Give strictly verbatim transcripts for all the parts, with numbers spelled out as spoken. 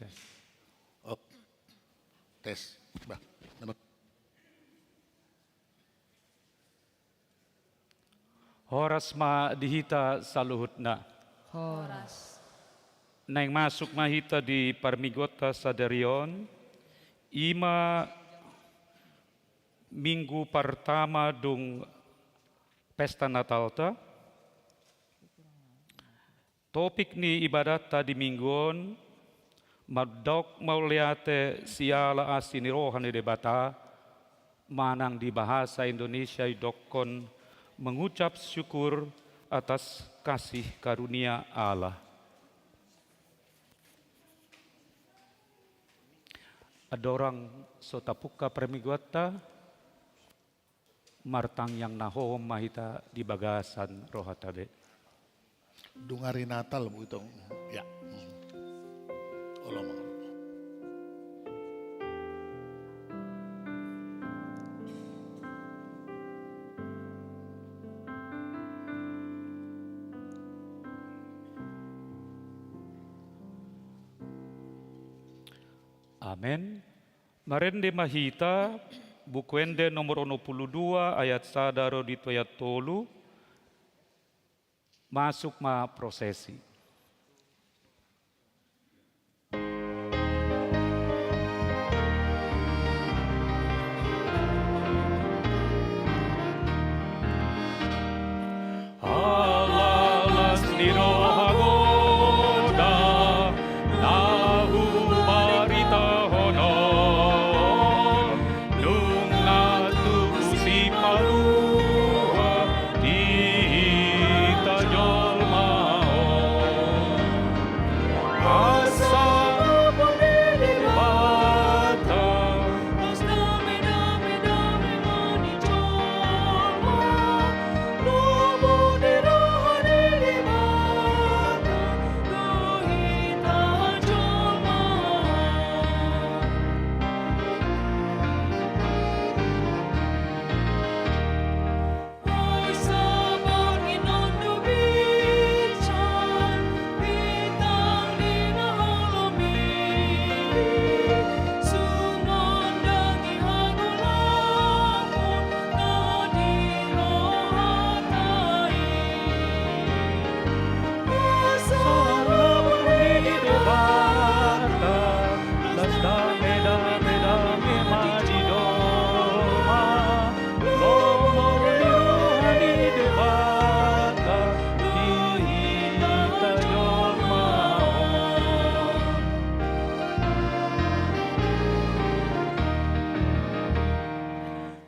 Tes. Oh. Tes. Bah, dapat. Horas ma di hita saluhutna. Horas. Naeng masuk ma hita di parmingguonta sadari on, i ma minggu partama dung pesta Natalta. Topik ni ibadatta di minggu on, mandok mauliate siala asi ni roha ni Debata, manang di bahasa Indonesia idokkon mengucap syukur atas kasih karunia Allah. Andorang so tapungka parmingguonta, martangiang na hohom ma hita di bagasan rohanta be. Dung ari Natal butong. Ya. Hmm. Olo ma. Amen. Marende ma hita, Buku Ende nomor onom pulu dua ayat sada ro di tu ayat tolu, masuk ma prosesi. Ala las ni roha godang na hubaritahon on, nunga tubu Sipalua di hita jolma on. Asa Debata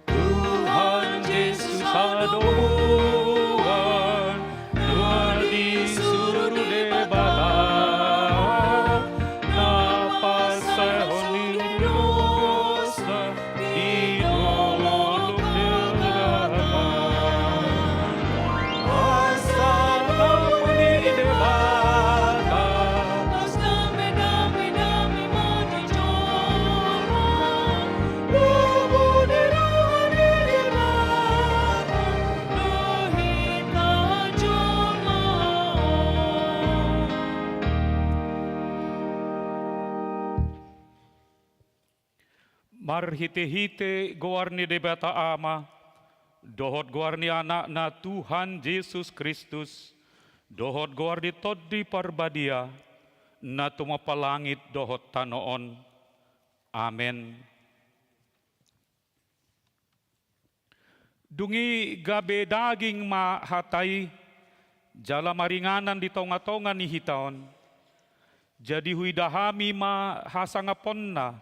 Tuhan Jesus hadomuan na di suru Debata, na pasaehon ni dosa di dolok ni jolma. Asa Debata marhitehite goar ni Debata Ama, dohot goar ni Anakna Tuhan Jesus Kristus, dohot goar ni Tondi Parbadia, na tumompa langit dohot tano on. Amen. Dung i gabe daging ma hata i, jala maringanan di tongatonga ni hita on. Jadi huida hami ma hasangaponna,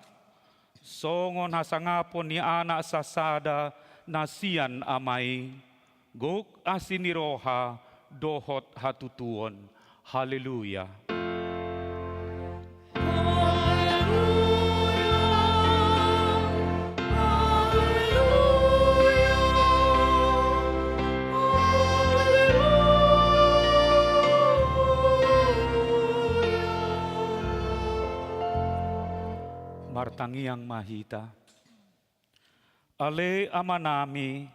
songon hasangapon ni anak sasada na sian Ama i, gok asi ni roha dohot hatutuon. Haleluya. Martangiang ma hita. Ale Amanami,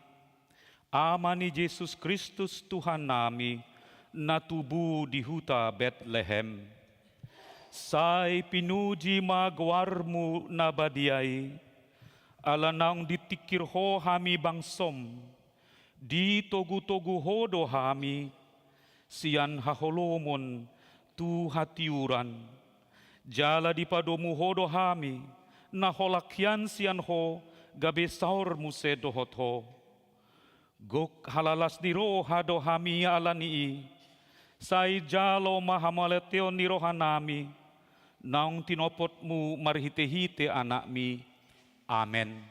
Ama ni Jesus Kristus Tuhannami, na tubu di huta Betlehem. Sai pinuji ma goarmu na badia i, ala naung ditingkir ho hami bangsom, ditogutogu ho do hami sian haholomon tu hatiuran, jala dipadomu ho do hami na holan hian sian ho gabe saor muse dohot ho. Gok halalas ni roha do hami ala ni i, sai jalo ma hamauliateon ni rohanami, naung tinopotmu marhitehite Anakmi. Amen.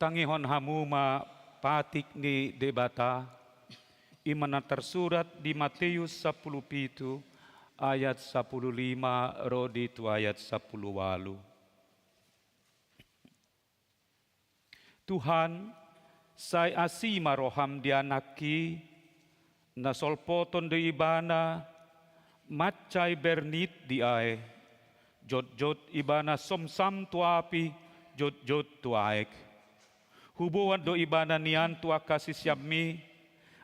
Tangihon hamu ma patik ni Debata, i ma na tarsurat di Mateus sampulu pitu ayat sampulu lima ro di tu ayat sampulu ualu. Tuhan, sai asi ma roham di anakki, na solpoton do ibana mansai bernit di aek, jotjot ibana somsam tu api, jotjot tu aek. Huboan do ibana nian tu angka siseanmi,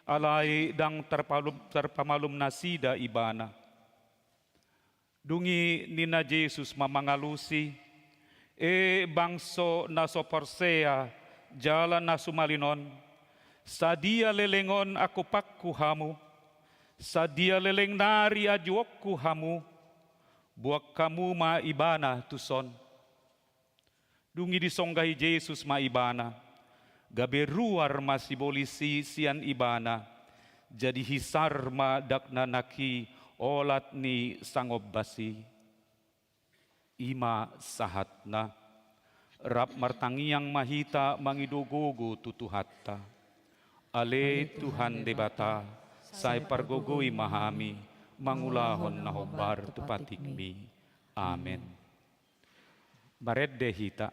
alai ndang tarpalum-, tarpamalum nasida ibana. Dung i ninna Jesus ma mangalusi: E bangso na so porsea jala na sumalin on, Sadia leleng on angkupangku hamu, sadia leleng nari ajuonku hamu, boan hamu ma ibana tuson. Dung i disonggahi Jesus ma ibana, gabe ruar ma sibolis i sian ibana, jadi hisar ma dakdanak i olat ni sangombas i. I ma sahatna. Rap martangiang ma hita mangido gogo tu Tuhanta. Ale Tuhan Debata, sai pargogoi ma hami mangulahon na hombar tu patikMi. Amen. Marende hita.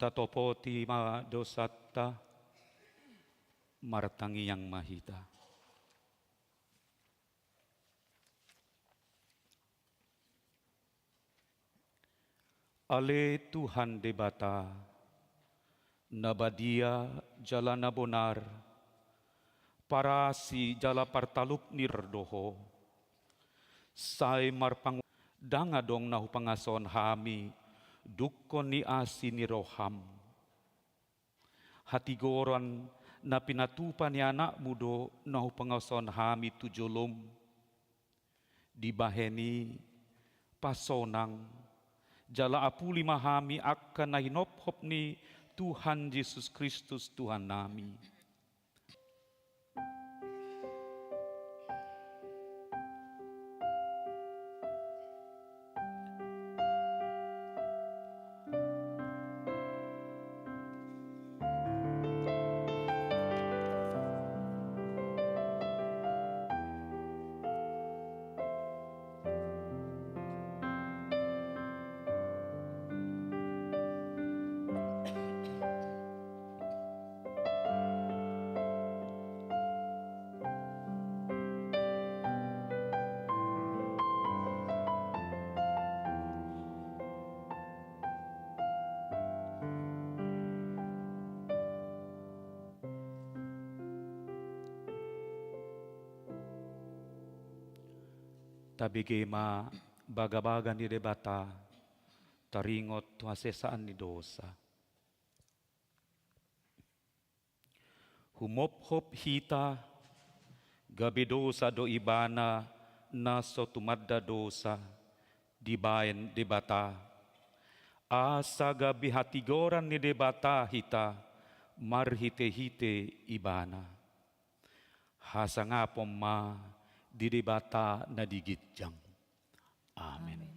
Tatopoti ma dosanta, martangiang ma hita. Ale Tuhan Debata, na badia jala na bonar, parasi jala partalup ni roha do Ho. Sai marpangu-, ndang adong na hupangasahon hami dungkon ni asi ni roham. Hatigoran na pinatupa ni AnakMu do na hupangasahon hami tu joloM. Dibahen i, pasonang, jala apuli ma hami angka na hinophop ni Tuhan Jesus Kristus Tuhannami. Tabege ma bagabaga ni Debata, taringot tu hasesaan ni dosa. Humophop hita, gabe dosa do ibana na so tumanda dosa dibaen Debata. Asa gabe hatigoran ni Debata hita marhitehite ibana. Hasangapon ma di Debata na di ginjang. Amen. Amen.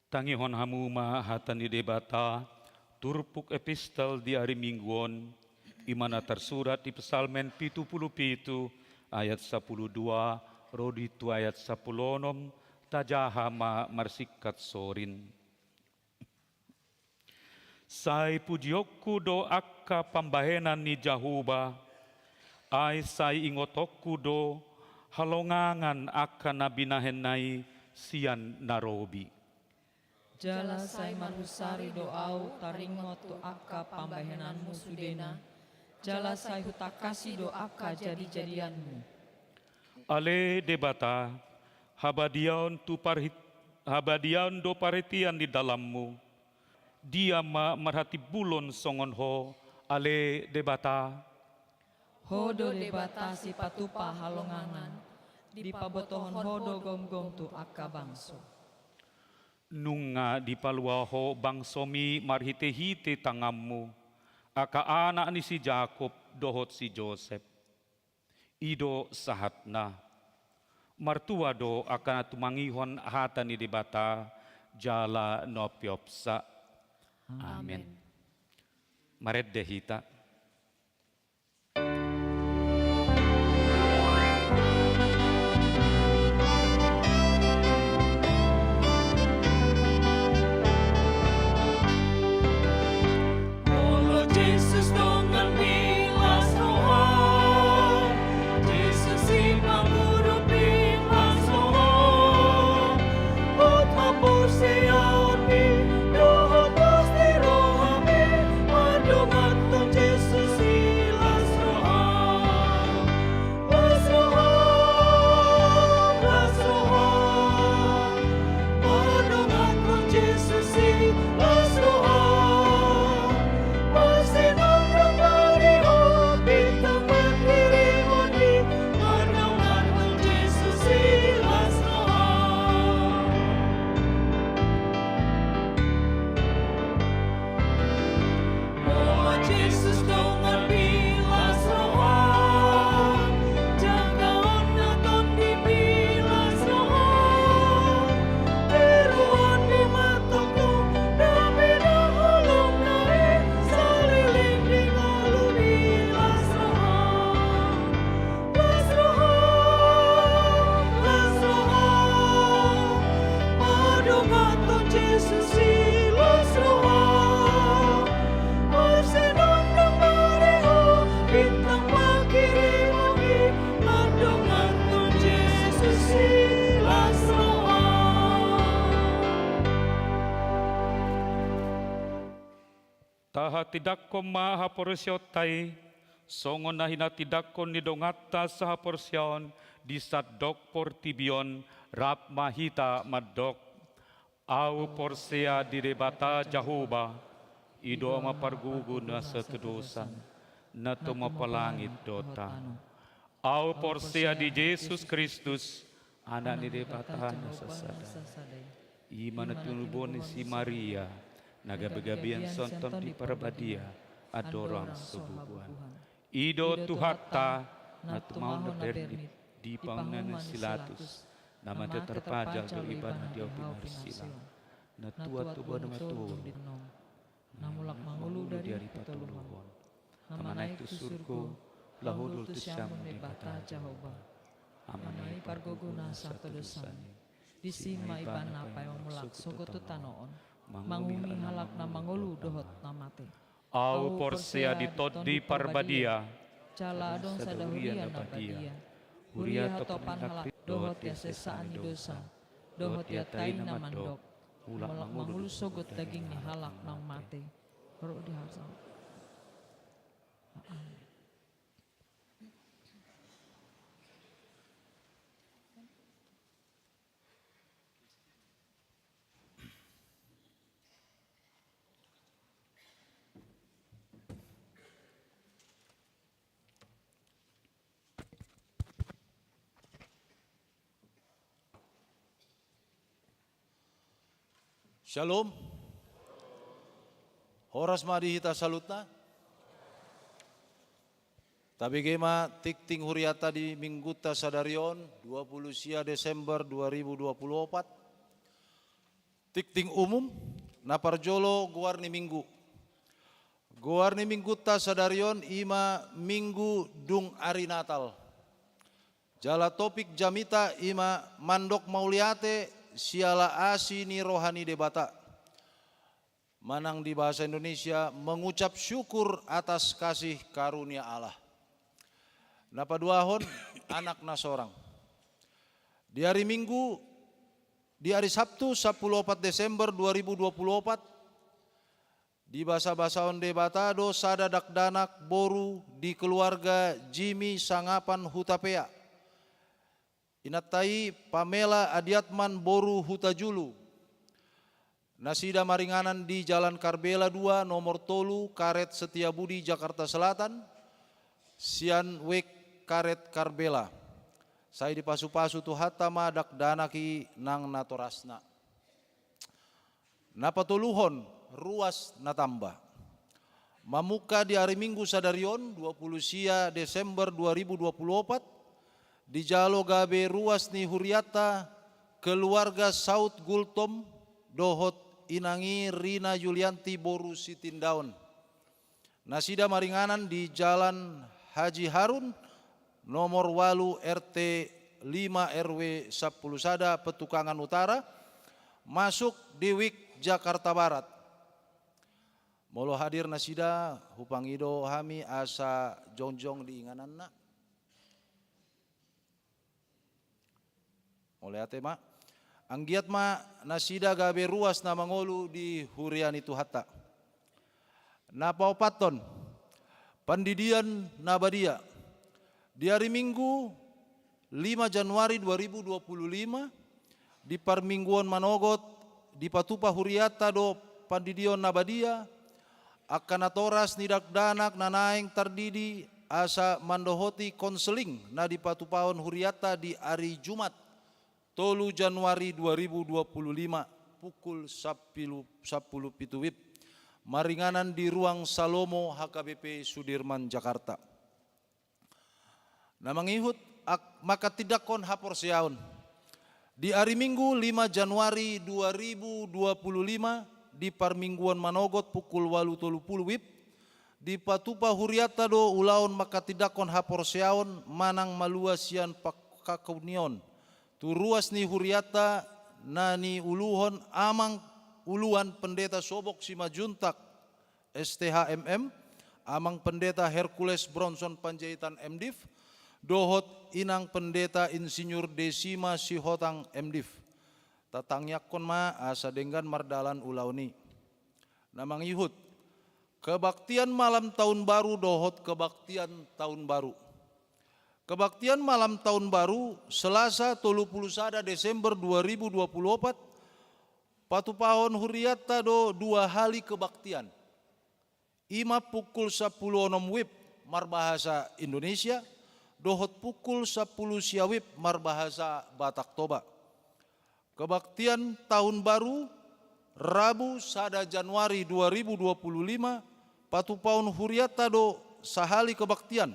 Tangihon hamu ma hata ni Debata, turpuk epistel di ari Minggu on, i ma na tarsurat di Psalmen pitu pulu pitu ayat sapulu dua ro di tu ayat sapulu onom, tajaha ma marsingkat sorin. Sai pujionku do angka pambahenan ni Jahowa, ai sai ingotonku do halongangan angka na binahenna i sian na robi. Jala sai marhusari do ahu taringot tu angka pambahenanmu sudena, jala sai hutangkasi do angka jadijadianmu. Ale Debata, habadiaon tu parhit-, habadiaon do parhitean ni dalanmu. Dia ma marhatimbulon songon Ho, ale Debata? Ho do Debata sipatupa halongangan, dipabotohon Ho do gomgom tu angka bangso. Nunga dipalua Ho bangsomi marhitehite tanganmu, angka anak ni si Jakob dohot si Josep. I do sahatna. Martua do angka na tumangihon hata ni Debata jala na umpeopsa. Amen. Amen. Marende hita. Olo Jesus donganmi, las roham. Jesus i pangurupi, las roham. Hot haporseaonmi dohot las ni rohami, mardongan tu Jesus. Hatindangkon ma haporseaonta i, songon na hinatindangkon ni donganta sahaporseaon di sandok portibi on, rap ma hita mandok: Ahu porsea di Debata Jahowa, i do Ama pargogo na satadosan, na tumompa langit dohot tano. Ahu porsea di Jesus Kristus, Anak ni Debata na sasada i. I ma na tinubuhon ni si Maria, na gabegabean songon Tondi Parbadia, andorang so bubuhan. I do Tuhanta, na tumao na bernit di pangunan ni si Latus, na mate tarpajal do Ibana di hau pinarsilang, na tua tu banua toru, na mulak mangolu di ari patoluhon, na manaek tu surgo, laho dol tu siamun ni Debata Jahowa. Ama na i pargogo na satadosan i. Disi ma Ibana paima mulak sogot tu tano on, manguhumi halak na mangolu dohot na mate. Ahu porsea di Tondi Parbadia, jala adong sada huria na badia, huria hatopan halak dohot di hasesaan ni dosa, dohot di hata i na mandok: Mulak mangolu sogot daging ni halak naung mate. Ro di hasa. Shalom. Horas ma di hita saluhutna. Tabege ma tingting hurianta di minggunta sadari on, dua puluh sia Desember dua ribu dua puluh opat. Tingting umum, na parjolo goar ni minggu. Goar ni minggunta sadari on i ma minggu dung ari Natal. Jala topik jamita i ma mandok mauliate siala asi ni roha ni Debata. Manang di bahasa Indonesia, mengucap syukur atas kasih karunia Allah. Na paduahon, anak na sorang. Di ari Minggu, di ari Sabtu, sampulu opat Desember dua ribu dua puluh opat, dibasabasahon Debata do sada dakdanak boru di keluarga Jimi Sangapan Hutapea. Inanta i Pamela Adiatman boru Hutajulu. Nasida maringanan di Jalan Karbela dua, nomor tolu, Karet Setiabudi, Jakarta Selatan, sian Wijk Karet Karbela. Sai dipasupasu Tuhanta ma dakdanak i nang natorasna. Na patoluhon, ruas na tamba. Mamungka di ari Minggu sadari on, dua puluh sia Desember dua ribu dua puluh opat, dijalo gabe ruas ni hurianta keluarga Saud Gultom dohot inang i Rina Yulianti boru Sitindaon. Nasida maringanan di Jalan Haji Harun, nomor ualu, R T lima, R W sampulu sada, Petukangan Utara, masuk di Wijk Jakarta Barat. Molo hadir nasida, hupangido hami asa jongjong di ingananna. Mauliate ma. Anggiat ma nasida gabe ruas na mangolu di huria ni Tuhanta. Na paopathon, pandidion na badia. Di ari Minggu, lima Januari dua ribu dua puluh lima, di parmingguon manogot, dipatupa hurianta do pandidion na badia, angka natoras ni dakdanak na naeng tardidi asa mandohoti konseling na dipatupahon hurianta di ari Jumat, tolu Januari dua ribu dua puluh lima, pukul sampulu, sampulu pitu WIB, maringanan di Ruang Salomo H K B P Sudirman, Jakarta. Na mangihut, ak-, manghatindanghon haporseaon. Di ari Minggu, lima Januari dua ribu dua puluh lima, di parmingguon manogot pukul ualu tolu pulu WIB, dipatupa hurianta do ulaon manghatindanghon haporseaon manang malua sian pangkangkunion tu ruas ni hurianta na niuluhon Amang Uluan Pendeta Sobok Simanjuntak, S T H M M, Amang Pendeta Hercules Bronson Panjaitan, M Div, dohot Inang Pendeta Insinyur Desima Sihotang, M Div. Tatangiangkon ma asa denggan mardalan ulaon i. Na mangihut, Kebaktian malam tahun baru dohot kebaktian tahun baru. Kebaktian malam tahun baru, Selasa tolu pulu sada Desember dua ribu dua pulu opat, patupahon hurianta do dua hali kebaktian. I ma pukul sampulu onom wib marbahasa Indonesia, dohot pukul sampulu sia wib marbahasa Batak Toba. Kebaktian tahun baru, Rabu sada Januari dua ribu dua pulu lima, patupahon hurianta do sahali kebaktian.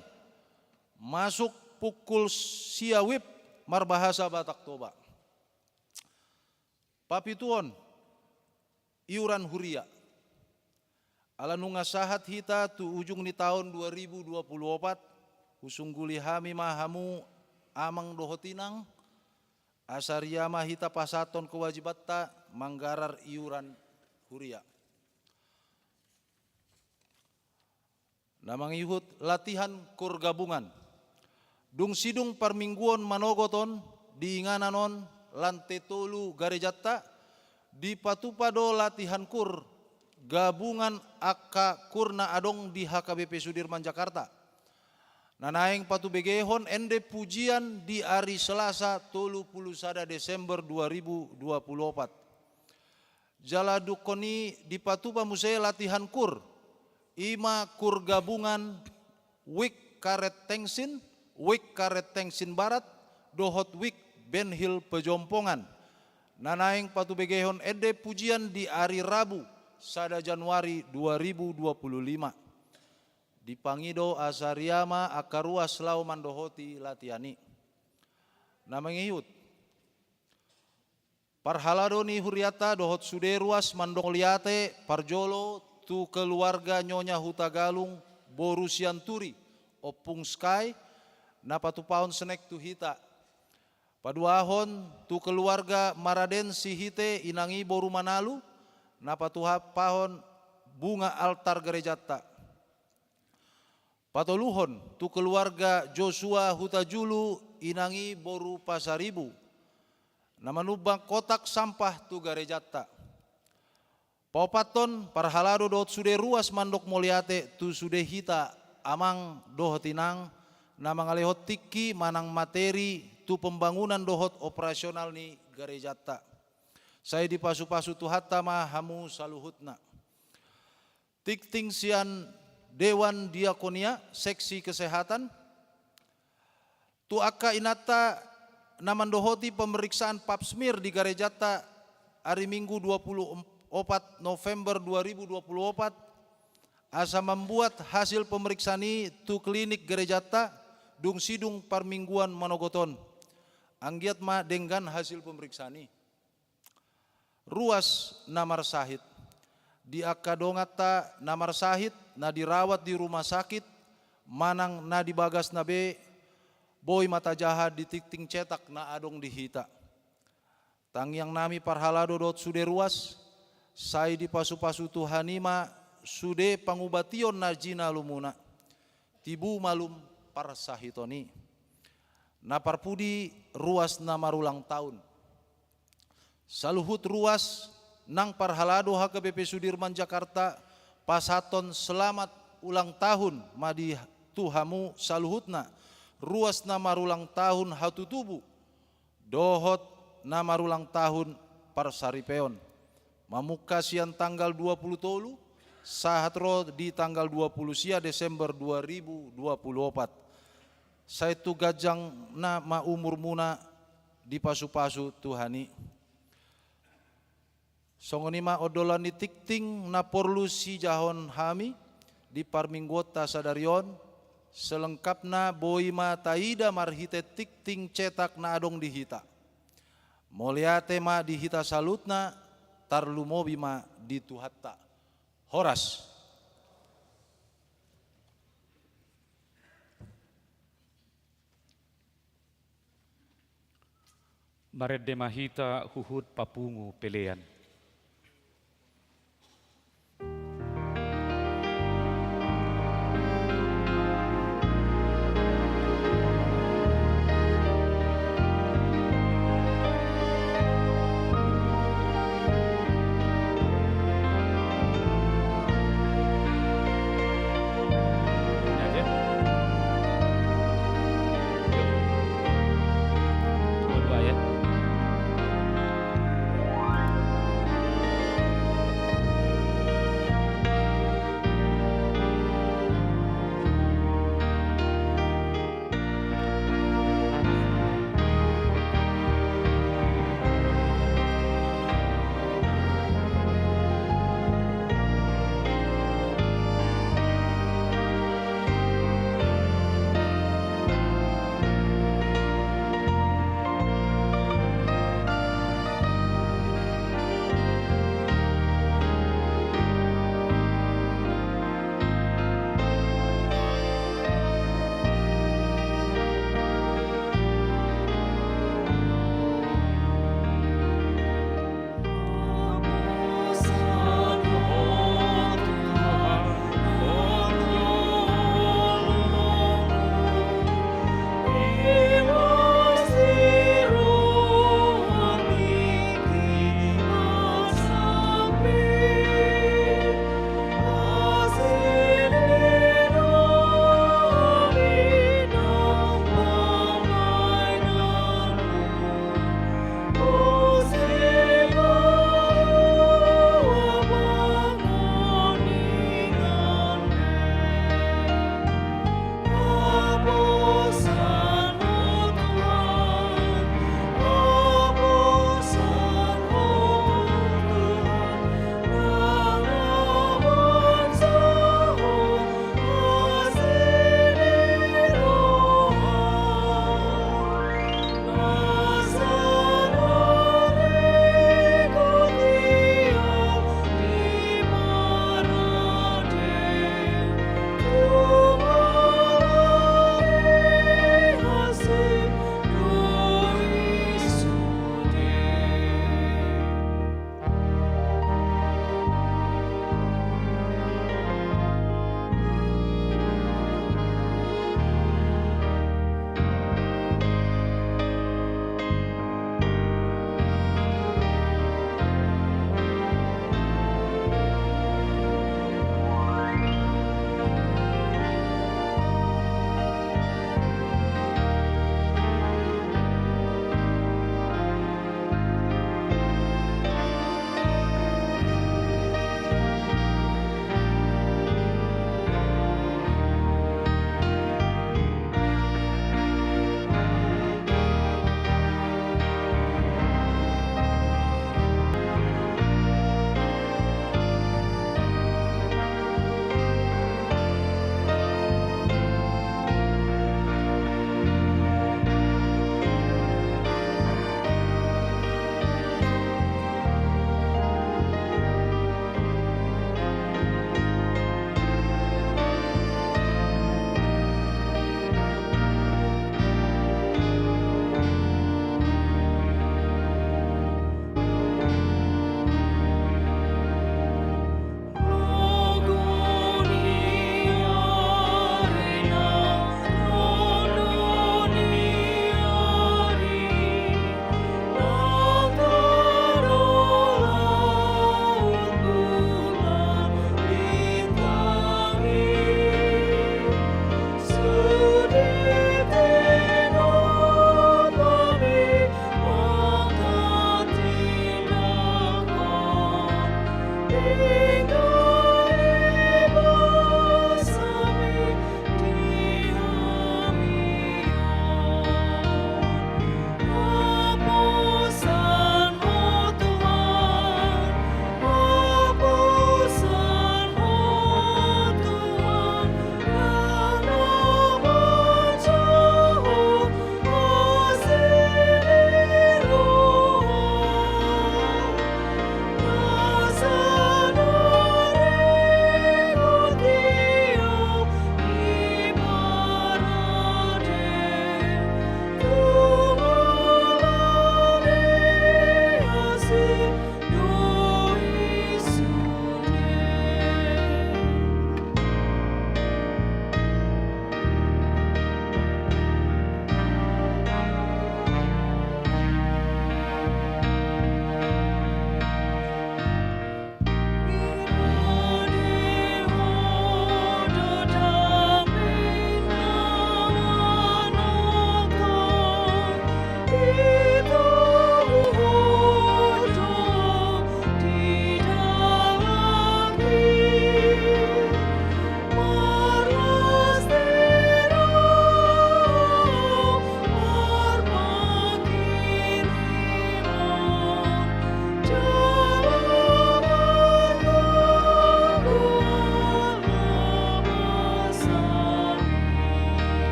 Masuk pukul sia wib marbahasa Batak Toba. Papituhon, iuran huria. Ala nunga sahat hita tu ujung ni taon dua ribu dua pulu opat, husungguli hami ma hamu amang dohot inang, asa ria ma hita pasahathon kewajibanta manggarar iuran huria. Na mangihut latihan kur gabungan. Dung sidung parmingguon manogot on di inganan on lante tolu garejanta, dipatupa do latihan kur gabungan angka kur na adong di H K B P Sudirman Jakarta. Na naeng patubegehon ende pujian di ari Selasa tolu pulu sada Desember dua ribu dua pulu opat. Jala dungkon i dipatupa muse latihan kur, i ma kur gabungan Wik Karet Tengsin, Wik Karet Tengsin Barat, dohot Wik Benhil Pejompongan. Na naeng patubegehon ende pujian di ari Rabu, sada Januari dua ribu dua pulu lima. Dipangido asa ria ma angka ruas laho mandohoti latihan i. Na mangihut. Parhalado ni hurianta dohot sude ruas mandok mauliate parjolo tu keluarga Nyonya Hutagalung boru Sianturi, Ompung Sky, na patupahon snack tu hita. Paduahon tu keluarga Maraden Sihite inang i boru Manalu, na patupahon bunga altar garejanta. Patoluhon tu keluarga Joshua Hutajulu inang i boru Pasaribu, na manumbang kotak sampah tu garejanta. Paopathon parhalado dohot sude ruas mandok mauliate tu sude hita amang dohot inang na mangalehon tingki manang materi tu pembangunan dohot operasional ni garejanta. Sai dipasupasu Tuhanta ma hamu saluhutna. Tingting sian Dewan Diakonia, Seksi Kesehatan. Tu angka inanta na mandohoti pemeriksaan pap smear di garejanta ari Minggu dua pulu opat November dua ribu dua pulu opat, asa mambuat hasil pemeriksaan i tu klinik garejanta, dung sidung parmingguan manogot on. Anggiat ma denggan hasil pemeriksaan i. Ruas na marsahit. Di angka donganta na marsahit, na dirawat di rumah sakit, manang na di bagasna be, boi ma tajaha di tingting cetak na adong di hita. Tangiang nami parhalado dohot sude ruas, sai dipasupasu Tuhan i ma sude pangubation na jinalumuna. Tibu malum parsahiton i. Na parpudi ruas na marulang tahun. Saluhut ruas nang parhalado H K B P Sudirman Jakarta pasahathon selamat ulang tahun ma di tu hamu saluhutna, ruas na marulang tahun hatutubu dohot na marulang tahun parsaripeon. Mamungka sian tanggal dua pulu tolu sahat ro di tanggal dua pulu sia Desember dua ribu dua pulu opat. Sai tu ganjangna ma umurmuna dipasupasu Tuhan i. Songon i ma ondolan ni tingting na porlu sijahahon hami di parmingguonta sadari on, selengkapna boi ma taida marhite tingting cetak na adong di hita. Mauliate ma di hita saluhutna, tarlumobi ma di Tuhanta. Horas. Marende ma hita huhut papungu pelean.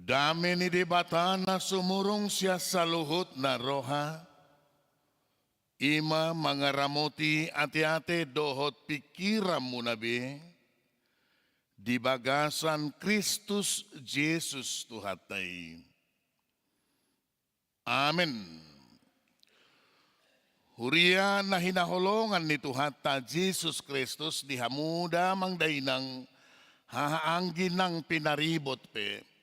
Dame ni Debata na sumurung sian saluhutna roha, i ma mangaramoti ateate dohot pingkiranmuna be, di bagasan Kristus Jesus Tuhanta i. Amen. Huria na hinaholongan ni Tuhanta Jesus Kristus, di hamu damang dainang, haha anggi nang pinaribot pe.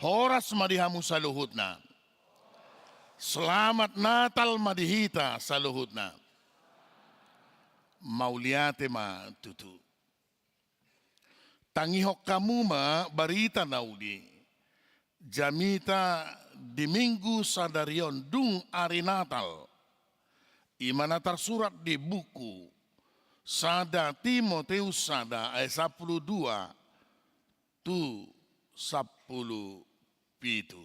Horas ma di hamu saluhutna. Selamat Natal ma di hita saluhutna. Mauliate ma tutu. Tangihon hamu ma barita na uli. Jamita di Minggu sadari on dung ari Natal. I ma na tarsurat di buku sada Timoteus sada ayat sampulu dua tu sampulu pitu.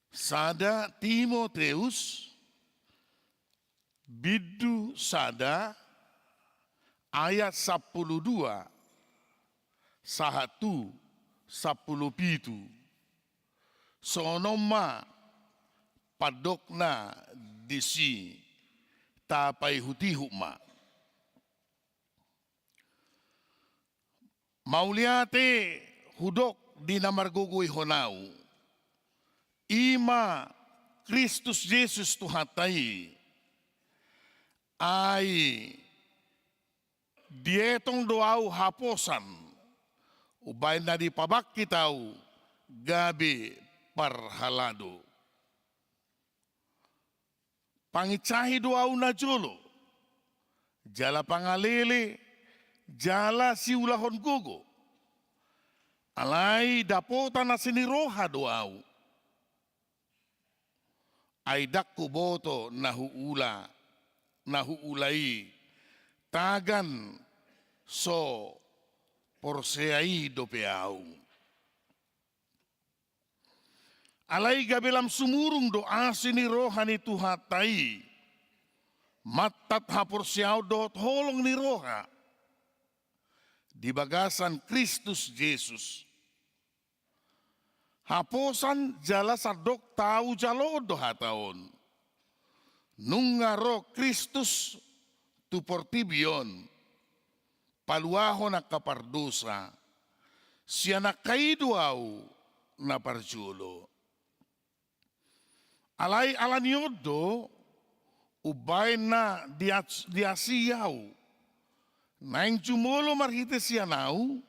Sada Timoteus bindu sada ayat sampulu dua sahat tu sampulu pitu. Songon on ma pandokna disi, tapaihutihut ma. Mauliate hudok di na margogoihon ahu, i ma Kristus Jesus Tuhanta i. Ai dietong do ahu haposan, umbahen na dipabangkit ahu gabe parhalado. Panginsahi do ahu najolo, jala pangalele, jala siulahon gogo. Alai dapotan asi ni roha do ahu. Ai ndang huboto na huula, na huula i, tagan so porsea i dope ahu. Alai gabe lam sumurung do asi ni roha ni Tuhanta i, mantat haporseaon dohot holong ni roha di bagasan Kristus Jesus. Haposan jala sandok tau jaloon do hata on. Nunga ro Kristus tu portibi on, paluahon angka pardosa, sian angka i do ahu na parjolo. Alai ala ni on do, umbahen na dias-, diasi ahu, naeng jumolo marhite sian ahu,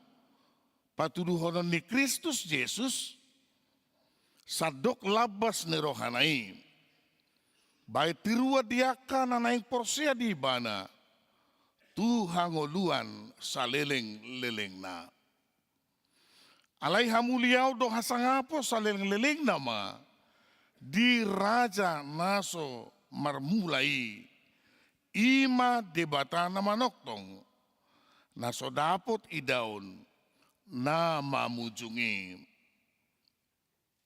patuduhonon ni Kristus Jesus, sandok lambas ni rohana i. Baen tiruan di angka na naeng porsea di Ibana, tu hangoluan salelenglelengna. Alai hamuliaon dohot hasangapon salelenglelengna ma di Raja na so marmula i, i ma Debata na manongtong, na so dapot idaon, na mamujung i.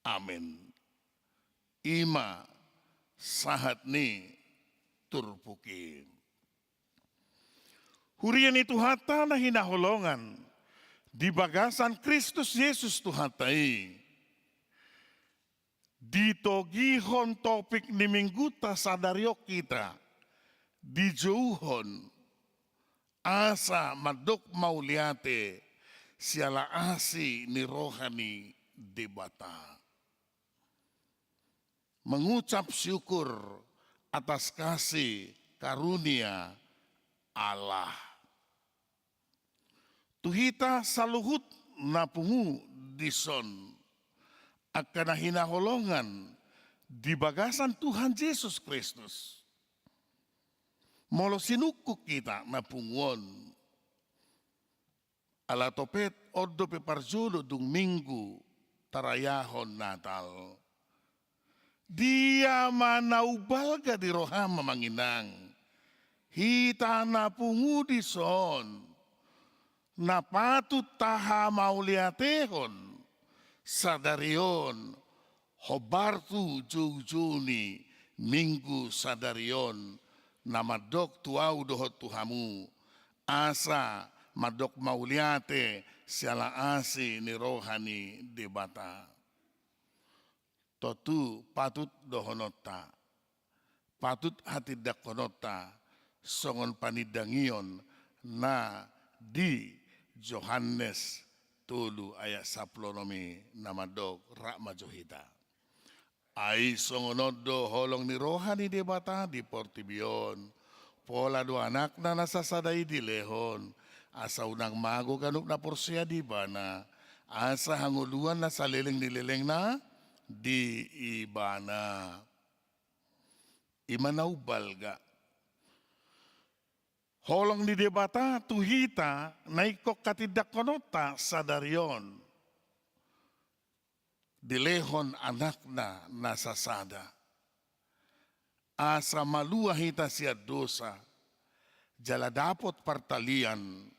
Amen. I ma sahat ni turpuk i. Huria ni Tuhanta na hinaholongan, di bagasan Kristus Jesus Tuhanta i. Ditogihon topik ni Mingguta sadari on hita, dijouhon asa mandok mauliate siala asi ni roha ni Debata. Mengucap syukur atas kasih karunia Allah. Tu hita saluhut na pungu dison, angka na hinaholongan di bagasan Tuhan Jesus Kristus. Molo sinungkun hita na pungu on, ala topet on dope parjolo dung Minggu tarayahon Natal. Dia ma na umbalga di roham, amang inang, hita na pungu dison, na patut tahamauliatehon sadari on, hombar tu joujou ni Minggu sadari on, na mandok tu ahu dohot tu hamu, Asa mandok mauliate siala asi ni roha ni Debata. Tontu patut dohononta, patut hatindangkononta songon panindangion na di Johannes tolu ayat sampulu onom i na mandok, rap ma jo hita. Ai songon on do holong ni roha ni Debata di portibi on, pola do Anakna na sasada i dilehon, asa unang mago ganup na porsea di Ibana, asa hangoluan na saleleng ni lelengna di Ibana. I ma na umbalga. Holong ni Debata tu hita na ingkon hatindangkononta sadari on. Dilehon Anakna na sasada. Asa malua hita sian dosa, jala dapot partalian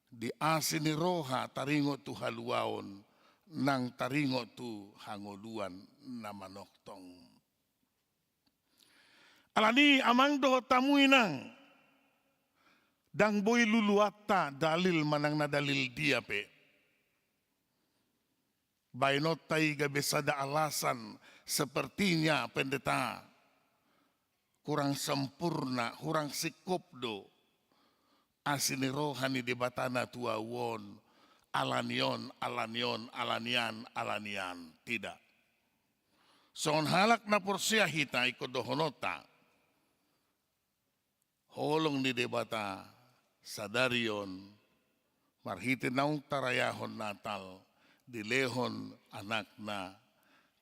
di asi ni roha taringot tu haluaon, nang taringot tu hangoluan na manongtong. Alani amang dohot hamu inang, ndang boi luluanta dalil manang na dalil dia pe. Baenonta i gabe sada alasan, sepertinya pendeta kurang sempurna, kurang singkop do asi ni roha ni Debata na tu ahu on, alani on, alani on, alani an, alani an. Tidak. Songon halak na porsea hita ingkon dohononta, holong ni Debata sadari on, marhite naung tarayahon Natal, dilehon Anakna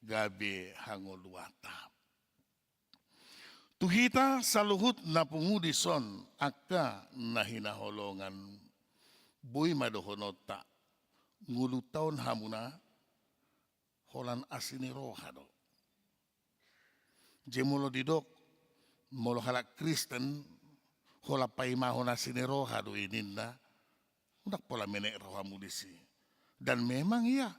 gabe hangoluanta. Tu hita saluhutna pungu dison, angka na hinaholongan, boi ma dohononta, ngolunta on hamuna holan asi ni roha do. Jadi molo didok, molo halak Kristen, holan paimahon asi ni roha do i ninna, unang pola menek rohamu disi. Dan memang iya.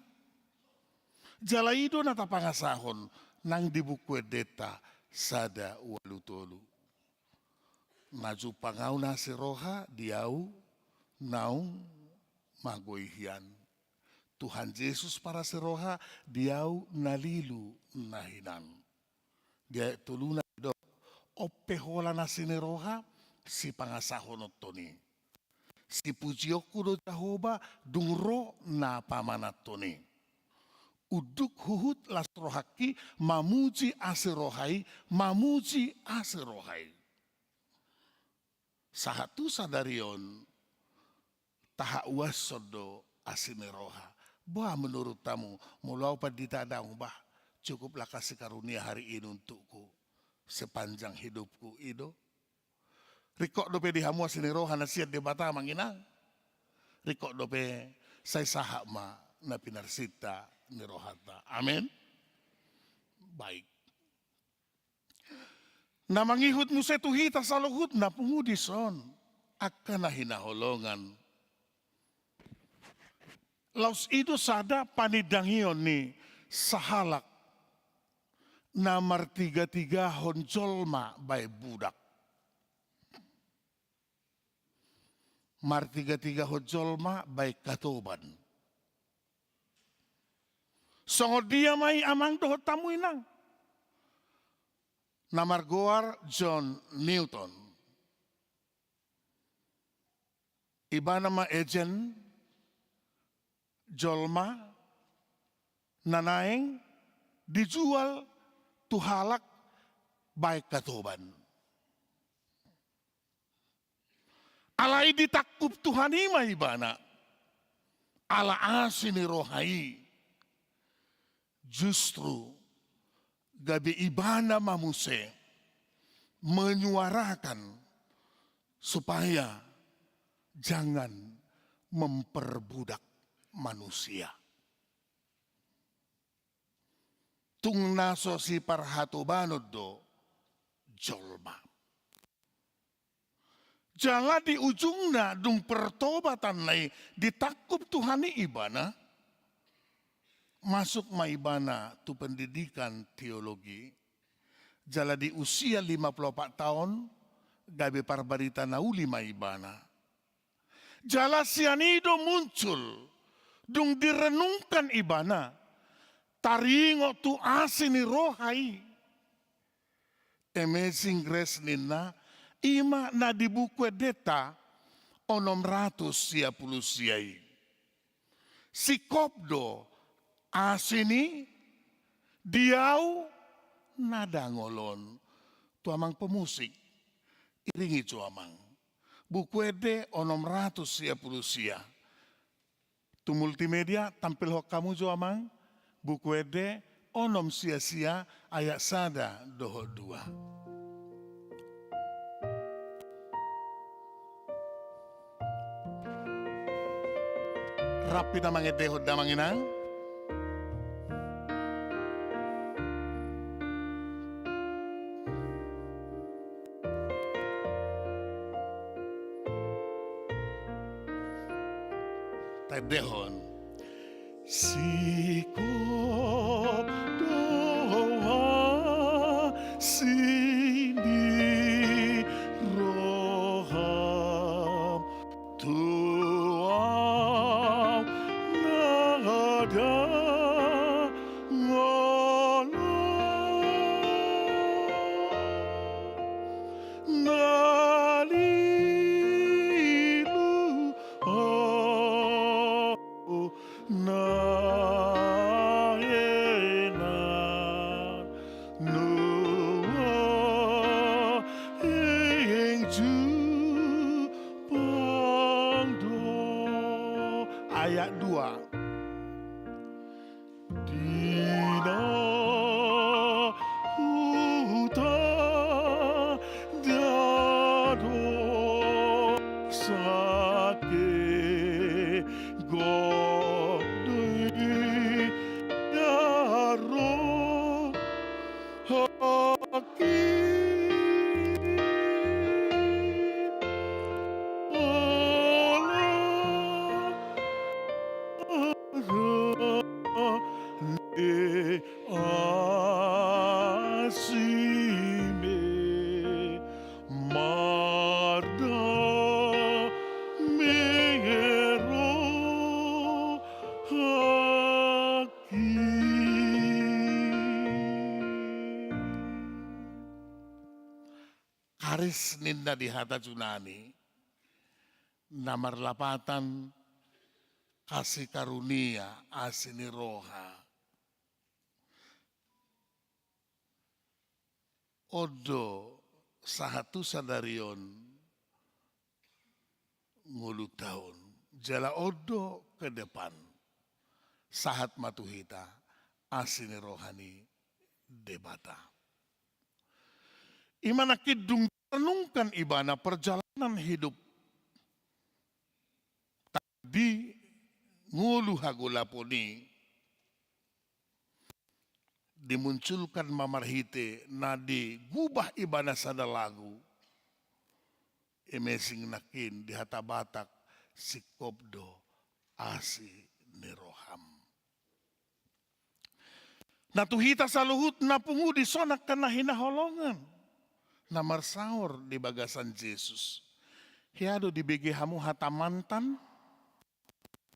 Jala i do na tapangasahon nang di Buku Endenta sada ualu tolu. Na jumpang ahu na asi roha di ahu naung magoi hian. Tuhan Jesus parasi roha di ahu na lilu na hinan. Di ayat toluna didok, on pe holan asi ni roha sipangasahononton i. Sipujionku do Jahowa dung ro na pamananhon i. Unduk huhut las rohangki mamuji asi roha i, mamuji asi roha i. Sahat tu sadari on, tahauashon do asi ni roha. Boha menurut hamu, molo ahu pandita daong bah, cukuplah kasih karunia hari ini untukku sepanjang hidupku, i do. Ringkot dope di hamu asi ni roha na sian Debata amang inang. Ringkot dope, sai sahat ma na pinarsinta ni rohanta. Amen. Baik. Na mangihut muse tu hita saluhutna pungu dison, angka na hinaholongan. Laos i do sada panindangion ni sahalak na martigatigahon jolma baen budak. Martigatigahon jolma baen hatoban. Songon dia ma i amang dohot hamu inang? Na margoar John Newton. Ibana ma ejen jolma na naeng dijual tu halak baen hatoban. Alai ditangkup Tuhan i ma ibana. Ala asi ni roha i, justru gabe ibana ma muse menyuarakan supaya jangan memperbudak manusia. Tung na so siparhatobanon do jolma. Jala di ujungna dung pertobatanna i ditangkup Tuhan i ibana, masuk ma ibana tu pendidikan teologi. Jala di usia lima puluh opat taon, gabe parbarita na uli ma ibana. Jala sian i do muncul, dung direnungkan ibana, taringot tu asi ni roha i. Amazing Grace ninna, i ma na di Buku Endenta onom ratus sia pulu sia i. Singkop do asi ni di ahu na dangol on. Tu amang pemusik, iringi jo amang. Buku Ende onom ratus sia pulu sia. Tu multimedia, tampilhon hamu jo amang, Buku Ende onom sia sia ayat sada dohot dua. Rap hita mangendehon damang inang. Taendehon. Singkop do asi ni roham tu ahu na dangol on. Na lilu ahu na enan nuaeng jumpang do. Ayat dua. Di na huta dadok sangke gok do i daro haki ola ni asime mardame rohaki. Karis ninna di hata Junani, na marlapatan asi karunia, asi ni roha. On do sahat tu sadari on ngolunta on, jala on do ke depan. Sahat ma tu hita asi ni roha ni Debata. I ma nangkin dung direnungkan ibana perjalanan hidup di ngolu hagolapon i, dimunculkan ma marhite na digubah ibana sada lagu. Amazing nangkin di hata Batak, singkop do asi ni roham. Na tu hita saluhutna pungu dison angka na hinaholongan, na marsaor di bagasan Jesus. Hea do dibege hamu hata mantan?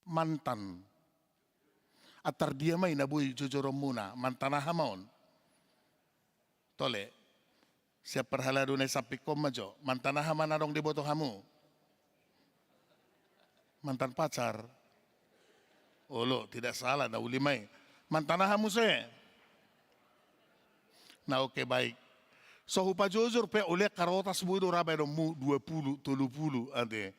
Mantan. Antar dia ma i na boi jojoronmuna, mantan aha ma on? Tole. Sian parhalado na i sampingkon ma jo. Mantan aha ma na adong diboto hamu? Mantan pacar. Olo, tidak salah, na uli ma i. Mantan aha muse? Na oke, baik. So hupajojor pe, ule karotas boi do ra baenonmu dua pulu, tolu pulu, ate.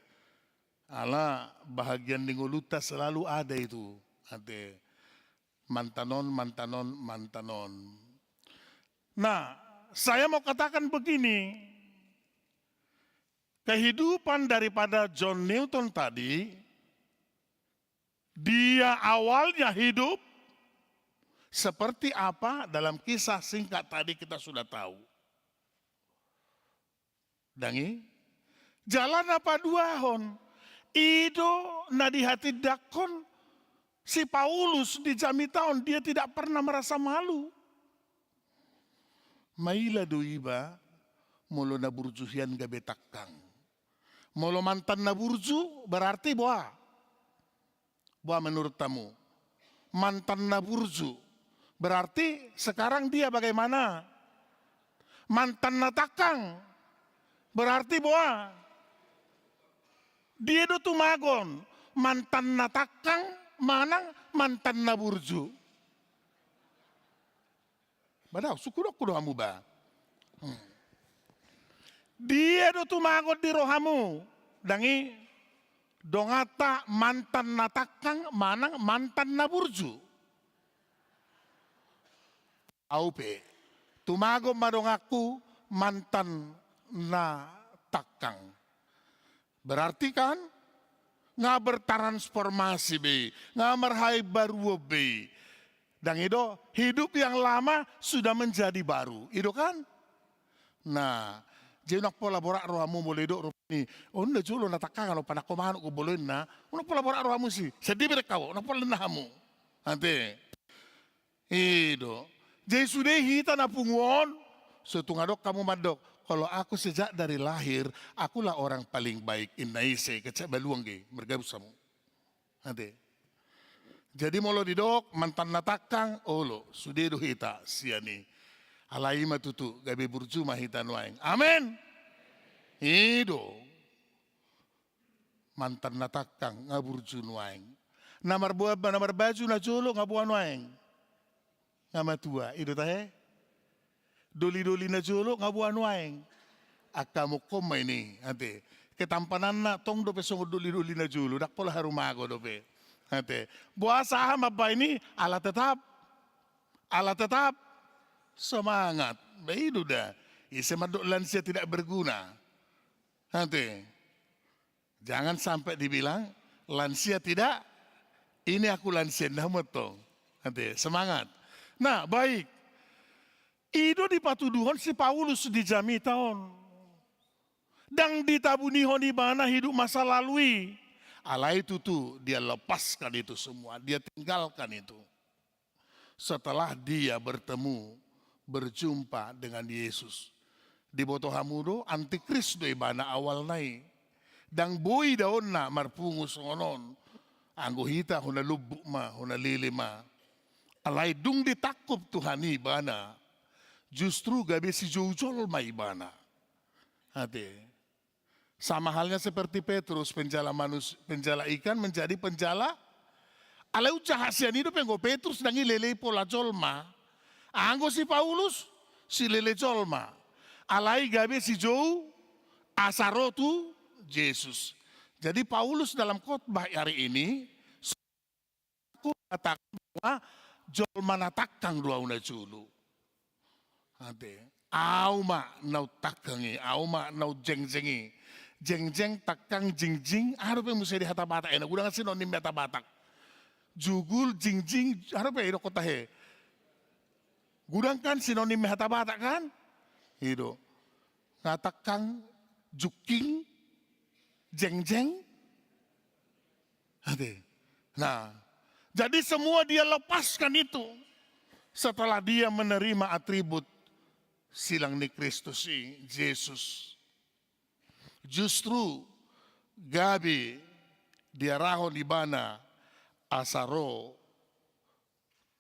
Ala bahagian ni ngolunta selalu ada itu, ate. Mantan on, mantan on, mantan on. Nah, saya mau katakan begini, kehidupan daripada John Newton tadi, dia awalnya hidup seperti apa, dalam kisah singkat tadi kita sudah tahu. Dang i? Jala na paduahon, i do na dihatindanghon si Paulus di jamita on, dia tidak pernah merasa malu. Maila do iba molo na burju hian gabe tangkang. Molo mantan na burju berarti boha? Boha menurut hamu? Mantan na burju berarti sekarang dia bagaimana? Mantan na tangkang berarti boha? Dia do tumagon mantan na tangkang manang mantan na burju? Ba dao, sungkun do hamu ba. Hmm. Dia do tumagon di rohamu, dang i donganta mantan na tangkang manang mantan na burju? Au pe, tumagon ma donganku mantan na tangkang. Berarti kan, nga bertransformasi be i, nga marhabaruon be i. Dang i do, hidup yang lama sudah menjadi baru. I do kan? Nah, jadi unang pola borat rohamu molo didok rupani, on na jolo na tangkang, on panangko manuk do bolo inna. Unang pola borat rohamu si, sedih berek kau, unang pola inna hamu. Ate. I do. Jadi sude hita na pungu on, so tung adong hamu mandok, kalau aku sejak dari lahir, akulah orang paling baik, inna ise, kecek baluang ge, mergabus hamu. Ate. Jadi molo didok mantan na tangkang, olo, sude do hita sian i. Alai ma tutu, gabe burju ma hita nuaeng. Amen. I do. Mantan na tangkang, nga burju nuaeng. Na marboa, na marbaju na jolo, nga boa nuaeng? Nga matua, i do tahe? Doli-doli na jolo, nga boa nuaeng? Angka mongkon ma ini, ate. Ketampananna, tong dope songon doli-doli na jolo, dang pola harumago dope. Ate. Boasa aha mambaen i, ala tetap. Ala tetap. Semangat. Ba i do da. Ise mandok lansia tidak berguna. Ate. Jangan sampai dibilang lansia tidak, ini aku lansia, nda hamu antong. Ate, semangat. Nah, baik. I do dipatuduhon si Paulus di jamita on. Dang ditabunihon ibana hidup masa lalu i. Alai tutu, dia lepaskan itu semua, dia tinggalkan itu. Setelah dia bertemu, berjumpa dengan Yesus. Diboto hamu do, antikris do ibana awalna i. Dang boi daonna marpungu songon on. Anggo hita hona lumbuk ma, hona lele ma. Alai dung ditangkup Tuhan i ibana, justru gabe sijou jolma ibana. Ate. Sama halnya seperti Petrus, penjala manus-, penjala ikan menjadi penjala. Alai unjaha sian i dope, anggo Petrus dang i lele i, pola jolma. Anggo si Paulus, silele jolma. Alai gabe sijou asa ro tu Jesus. Jadi Paulus dalam khotbah hari ini, Aku mengatakan bahwa jolma na tangkang do au na jolo. Ate. Au ma na tangkang i, au ma na jengjeng i. Jengjeng, tangkang, jingjing, aha dope muse di hata Batak, ena godang sinonimna hata Batak. Jugul, jingjing, aha dope idokkon tahe. Godang kan sinonimna hata Batak kan? I do. Nga tangkang, jungking, jengjeng. Ate. Nah, jadi semua dia lepaskan itu setelah dia menerima atribut silang ni Kristus i, Jesus. Justru gabe diarahon ibana asa ro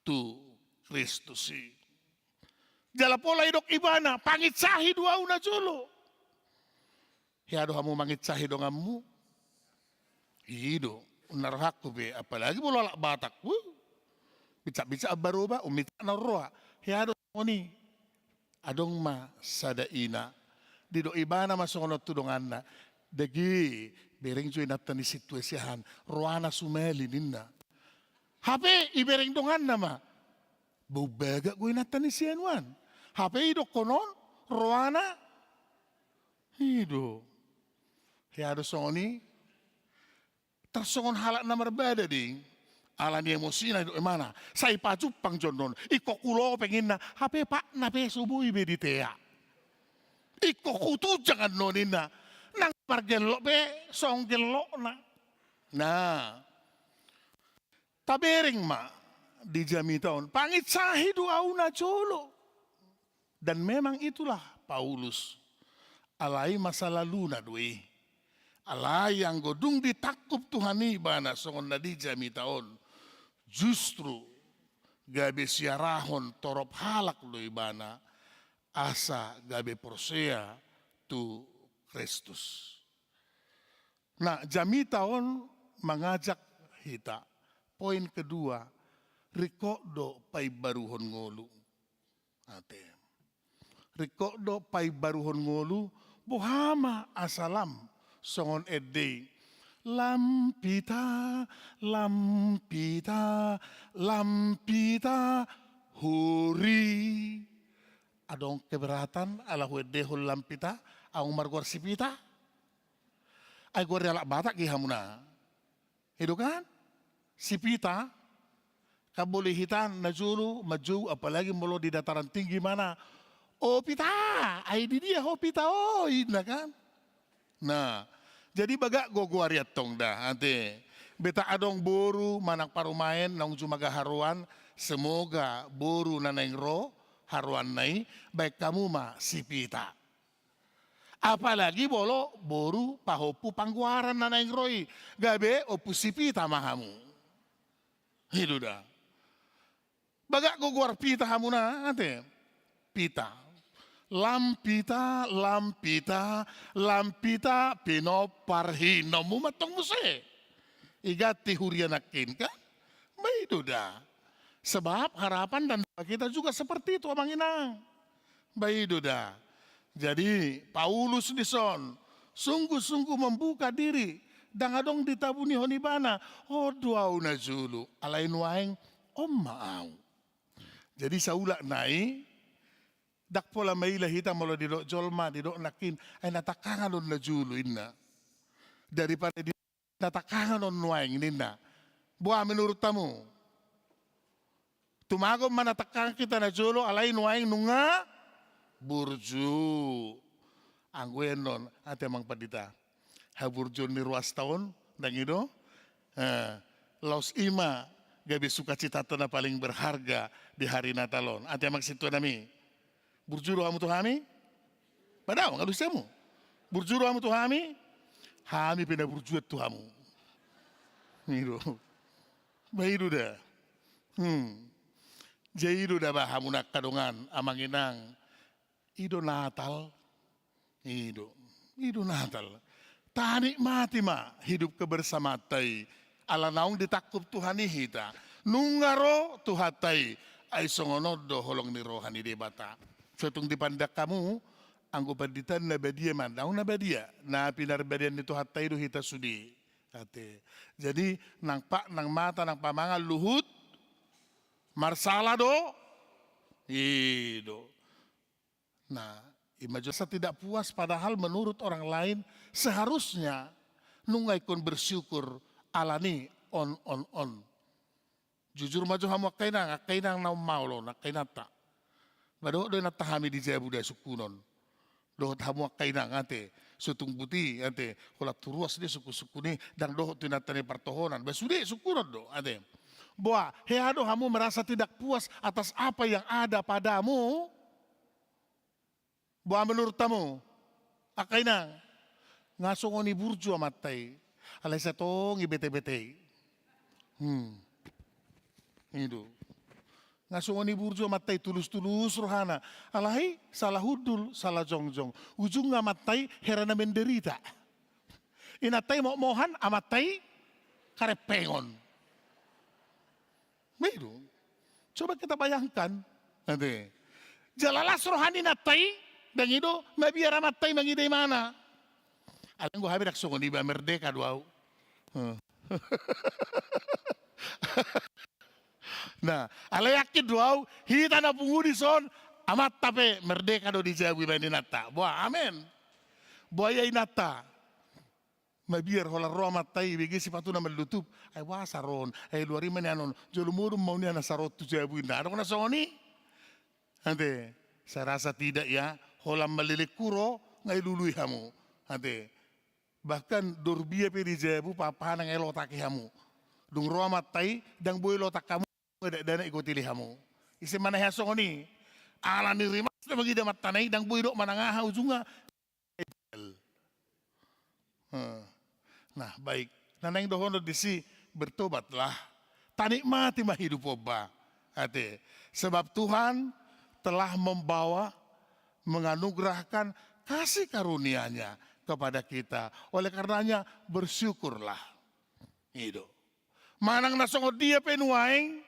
tu Kristus i. Jala pola idok ibana, panginsahi do au na jolo. Hea do hamu manginsahi donganmu? I do, unang rohangku be, apalagi molo halak Batak. Huh. Binsat-binsat ambaroba, ummit na roa. Hea do songon i. Adong ma sada ina. Didok ibana ma songon on tu donganna. Dagi, bereng jo inanta ni sintua siahaan. Roana sumali ninna. Hape ibereng donganna ma. Bau bagak do inanta ni siahaan. Hape idokkon on, roana. I do. Hea do songon i. Tarsongon halak na marbada do i. Ala ni emosina didok ibana. Sai pajumpang jo annon. Ingkon hulopeng inna. Hape patna pe so boi be ditea. Ingkon hutunjang annon inna. Nang margellok pe songon gellokna. Nah. Tabereng ma di jamita on. Panginsahi do au na jolo. Dan memang itulah Paulus. Alai masa laluna do i. Alai anggo dung ditangkup Tuhan i ibana songon na di jamita on, justru gabe siarahon torop halak do ibana, asa gabe porsea tu Kristus. Nah, jamita on mangajak hita. Poin kedua, ringkot do paimbaruhon ngolu. Ate. Ringkot do paimbaruhon ngolu, boha ma asa lam songon ende i. Lam pita, lam pita, lam pita, hori. Adong keberatan ala huendehon lam pita, aung margoar si Pita. Ai goar ni halak Batak i hamuna. I do kan? Si Pita, kan boi hita na jolo manjou, apalagi molo di dataran tinggi mana. O Pita, ai di dia ho Pita o, inna kan? Nah, jadi bagak gogo ari antong da, ate. Beta adong boru manang parumaen naung jumaga haroan, semoga boru na naeng ro haroanna i, baen hamu ma si Pita. Apalagi molo boru pahompu panggoaran na naeng ro i, gabe ompu si Pita ma hamu. I do da. Bagak gogo ari Pita hamuna, ate. Pita. Lam pita, lam pita, lam pita, pinompar hinommu ma antong muse. Iganti huria nangkin kan? Ba i do da. Sebab harapan dan doa kita juga seperti itu, Amang Inang. Ba i do da. Jadi, Paulus dison sungguh-sungguh membuka diri, ndang adong ditabunihon ibana. On do au na jolo, alai nuaeng on ma au. Jadi, saulak nai, ndang pola maila hita molo didok jolma, didok nangkin, ai na tangkangan on na jolo, inna. Daripada di na tangkangan on nuaeng, ninna. Boha menurut hamu? Tumagon ma na tangkangan hita na jolo, alai nuaeng nunga burju. Anggo enon, ate Amang Pandita. Haburjuon ni ruasta on, ndang i do? Eh, laos i ma gabe sukacitanta na paling berharga di hari Natal on. Ate Amang Sintua nami. Burju do hamu tu hami? Padao, ngalusi hamu. Burju do hamu tu hami? Hami pe na burjuan tu hamu. I do. Ba i do da. Hmm. Jadi i do da ba hamuna angka dongan, Amang Inang. I do Natal. I do. I do Natal. Tanikmati ma hidup kebersamanta i. Ala naung ditangkup Tuhan i hita. Nunga ro Tuhanta i. Ai songon on do holong ni roha ni Debata. Sotung dipandang hamu, anggo panditaan na badia ma, naung na badia. Na pinarbadian ni Tuhanta i do hita sude. Ate. Jadi, nang pak, nang mata, nang pamangan, luhut, marsala do. I do. Nah, ima jo rasa tidak puas, padahal menurut orang lain seharusnya nunga ingkon bersyukur alani on, on, on. Jujur ma jo hamu angka inang, angka inang na ummaol on, angka inanta. Ba dohot do inanta hami di jabu da sungkunon. Dohot hamu angka inang ate, sotung buti ate, holan tu ruas do sungkun-sungkun i, ndang dohot tu inanta ni partohonan. Ba sude sungkunon do ate. Boha, hea do hamu merasa tidak puas atas apa yang ada padamu? Boha menurut hamu? Angka inang, nga songon i burju amanta i. Alai satongkin i bete-bete i. Hmm. I do. Nga songon i burju amanta i, tulus-tulus rohana. Alai salah hundul, salah jongjong. Ujungna amanta i hera na menderita. Inanta i moh-mohan, amanta i karempengon. Ba i do. Coba kita bayangkan. Ate. Jala las roha ni inanta i, ndang i do, mabiar amanta i mangida imana. Alai anggo hami ndang songon i ba, merdeka do au. Huh. Nah, alai yakin do au, hita na pungu dison, amanta pe merdeka do di jabu ibaen inanta. Boha, amen. Boha ia inanta. Mabiar holan ro amanta i, ibege sipatuna mallutup. Ai boasa ro on, ai luar i ma nian on, jolo modom ma au nian asa ro tu jabu inna. Adong na songon i? Ate, saya rasa tidak ya, holan mallelenghu ro, nga ilului hamu. Ate, bahkan dorbia pe di jabu, paha-paha nunga ilotaki hamu. Dung ro amanta i, ndang boi lotak hamu, nga dakdanak igotili hamu. Ise ma na hea songon i? Alani rimas do mangida amantana i, ndang boi dok manang aha ujungna. Egal. Heh. Nah, baik. Na naeng dohonon disi, bertobatlah. Tanikmati ma hidup on ba. Ate. Sebab Tuhan telah membawa, menganugerahkan kasih karunia-Nya kepada kita. Oleh karenanya, bersyukurlah. I do. Manang na songon dia pe nuaeng,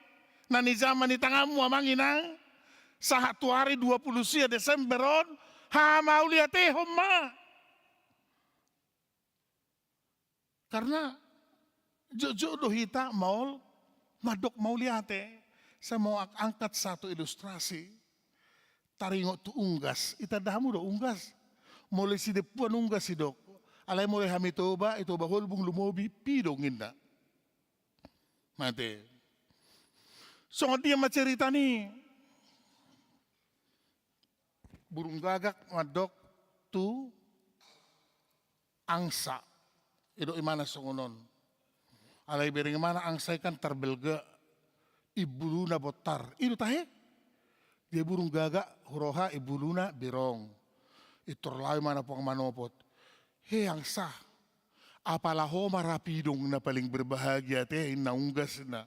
na nijama ni tanganmu amang inang, sahat tu ari dua pulu sia Desember on, hamauliatehon ma. Karena jotjot do hita maol, mandok mauliate. Saya mau ang-, angkat satu ilustrasi. Taringot tu unggas, itanda hamu do unggas. Molo i Sidempuan unggas i dok. Alai molo hami Toba, i Toba Holbung lumobi, pidong inna. Mate. Songon dia ma cerita ni burung gagak mandok tu angsa. I do imana songon on. Alai bereng imana angsa i kan tarbelga, imbuluna bontar. I do tahe. Dia burung gagak huroha imbuluna berong. Intor laho imana puang manopot. He angsa, apala ho ma ra pidong na paling berbahagia ate inna unggas inna.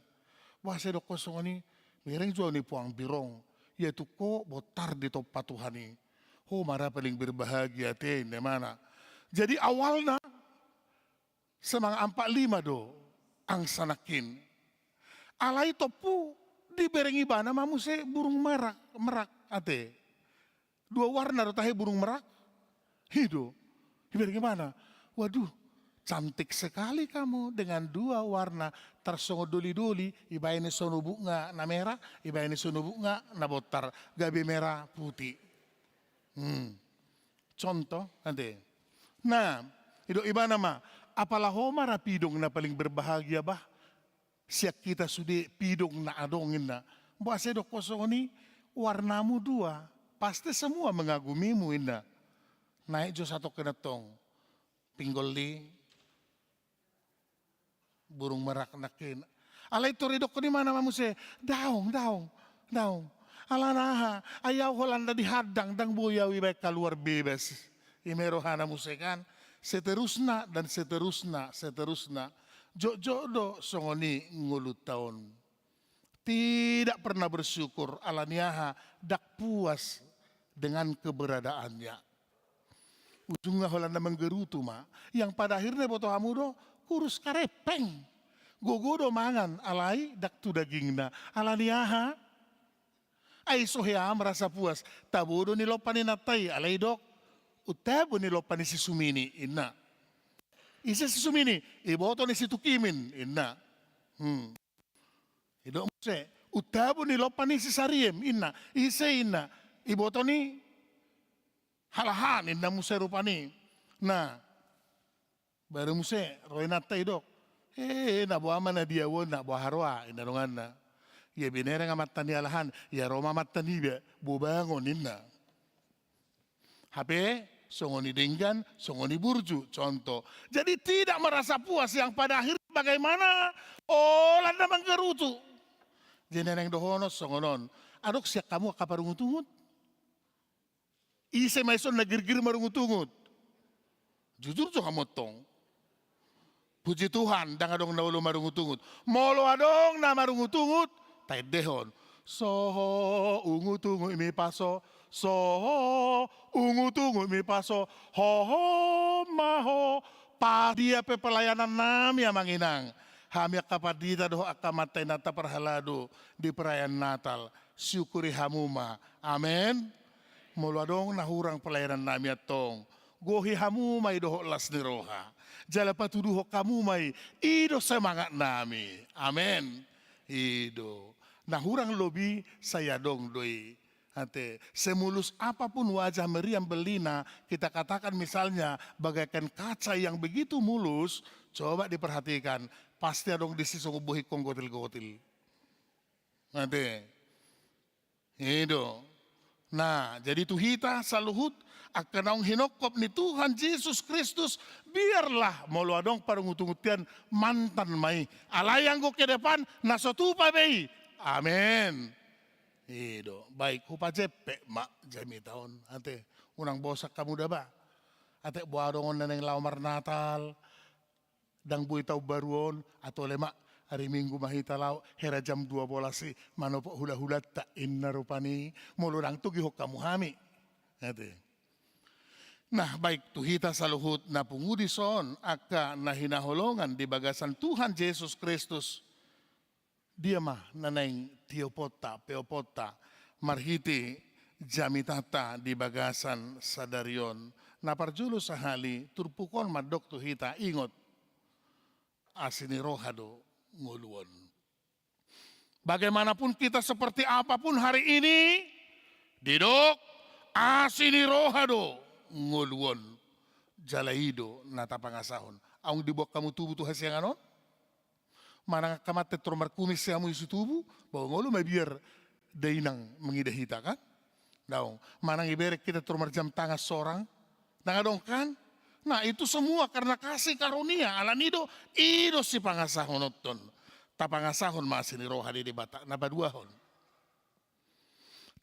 Boasa didokkon songon i, bereng jo au ni puang berong. Ia tung ho bontar ditompa Tuhan i. Ho ma ra paling berbahagia ate inna imana. Jadi awalna semangat ampat lima do angsa nangkin. Alai tompu dibereng ibana ma muse burung merak, merak ate. Dua warna do tahe burung merak. I do. Dibereng ibana. Waduh, cantik sekali kamu dengan dua warna. Tarsongon doli-doli, ibaen i sonobuk nga na merah, ibaen i sonobuk nga na bontar. Gabe merah putih. Hmm. Contoh, ate. Nah, i do ibana ma, apala ho ma ra pidong na paling berbahagia bah. Sian hita sude pidong na adong inna. Boasa didokkon songon i, warnamu dua, pasti semua mengagumimu inna. Naek jo satongkin antong. Pinggol ni burung merak nangkin. Alai tor didokkon imana ma muse, daong, daong, daong. Alana aha, ai au holan na di handang, ndang boi au ibaen kaluar bebas. I ma i rohana muse kan, seterusna dan seterusna, seterusna. Jotjot do songon i ngolunta on. Tidak pernah bersyukur, alani aha, ndang puas dengan keberadaannya. Ujungna holan na manggerutu ma, yang pada akhirna iboto hamu do, kurus karepeng. Gogo do mangan, alai ndang tu dagingna. Alani aha? Ai so hea merasa puas. Tabo do nilompa ni inanta i, alai didok, untabo nilompa ni si Sumini, inna. Ise si Sumini? Iboto ni si Tukimin, inna. Hmm. Didok muse, untabo nilompa ni si Sariem, inna. Ise, inna? Iboto ni halahan, inna muse rupani. Nah, baru muse ro inanta i didok, eh, na boha ma na diawo on, na boha roha, inna donganna. Ia binereng amanta ni halahan, ia ro ma amanta niba, bobangon, inna. Hape songon i denggan, songon i burju, contoh. Jadi tidak merasa puas, yang pada akhir bagaimana? Holan na manggerutu. Jadi na naeng dohonon songon on. Adong sian hamu angka parungutungut? Ise ma ison na girgir marungutungut? Jujur jo hamu antong. Puji Tuhan, ndang adong na olo marungutungut. Molo adong na marungutungut, taendehon. So ho ungutungut mi paso, so ho ungutungut mi paso, ho ho ma ho. Pas dia pe pelayanan nami amang inang. Hami angka pandita dohot angka amanta inanta parhalado di perayaan Natal. Syukuri hamu ma. Amen. Molo adong na hurang pelayanan nami antong, gohi hamu ma i dohot las ni roha. Jala patuduhon hamu ma i, i do semangat nami. Amen. I do. Na hurang lobi sai adong do i. Ate, semulus apapun wajah meriam bellina, kita katakan misalnya bagaikan kaca yang begitu mulus, coba diperhatikan, pasti adong disi songon bohingkon gotil-gotil. Ate. I do. Nah, jadi tu hita saluhut angka naung hinongkop ni Tuhan Jesus Kristus, biarlah molo adong parungut-ungutian mantan ma i. Alai anggo ke depan na so tupa be i. Amen. I do. Baik, hupajempek ma jamita on. Ate, unang bosan hamu da ba. Ate, boha dongan na naeng laho marnatal. Ndang boi taon baru on, atau lemak ari Minggu ma hita laho, hera jam dua bolas i manopot hulahulanta, inna rupani, molo ndang togihon hamu hami. Ate. Nah, baik tu hita saluhut na pungu dison, angka na hinaholongan di bagasan Tuhan Jesus Kristus. Dia ma na naeng tioponta, peoponta, marhite jamitanta di bagasan sadari on. Na parjolo sahali, turpuk on mandok tu hita, ingot, asi ni roha do ngolu on. Bagaimanapun kita seperti apapun hari ini, didok, asi ni roha do ngolu on. Jala i do na tapangasahon. Aung diboan hamu tubu tu hasiangan on? Manang angka manten tor markumis hamu i situbu, bahwa ngolu mabiar dainang mangida hita kan? Daong. Manang iberek hita tor marjam tangan sorang. Ndang adong kan? Nah, itu semua karena kasih karunia, alani i do, i do sipangasahononton. Tapangasahon ma asi ni roha ni Debata, na paduahon.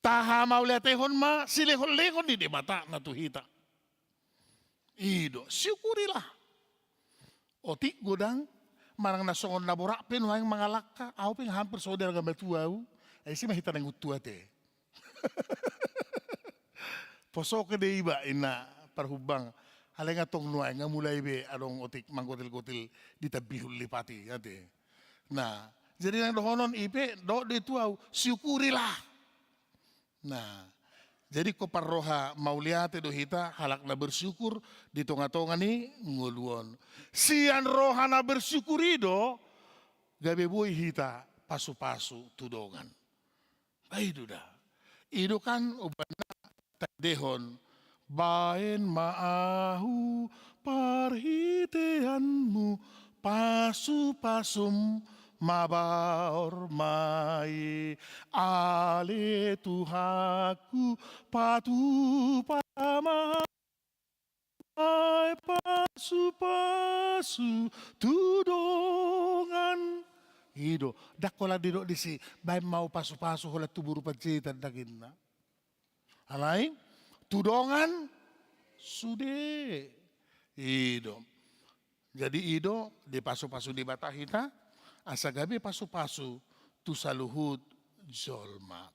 Tahamauliatehon ma silehonlehon ni Debata na tu hita. I do, syukurilah. Otik godang, manang na songon na borat pe nuaeng mangalangka, au pe hampir so denggan matua au, ai ise ma hita naeng tua te. Poso ke de iba inna parhumbang, alai nga tong nuaeng nga mulai be adong otik manggotil-gotil di tambihon lipat i, ate. Nah, jadi naeng dohonon i pe, dohot do i tu au, syukurilah. Nah, jadi ingkon parroha mauliate do hita, halak na bersyukur di tonga-tonga ni ngolu on. Sian roha na bersyukur i do, gabe boi hita pasu-pasu tu dongan. Ba i do da. I do kan umbahen na tandehon, baen ma ahu parhiteanmu, pasu-pasum mabaor ma i, ale Tuhanku, patupa ma ahu pasu-pasu tu dongan. I do, ndang holan didok disi, baen ma ahu pasu-pasu holan tu boru Panjaitan, ndang inna. Alai, tu dongan sude. I do. Jadi i do, dipasu-pasu Debata hita, asa gabe pasu-pasu tu saluhut jolma.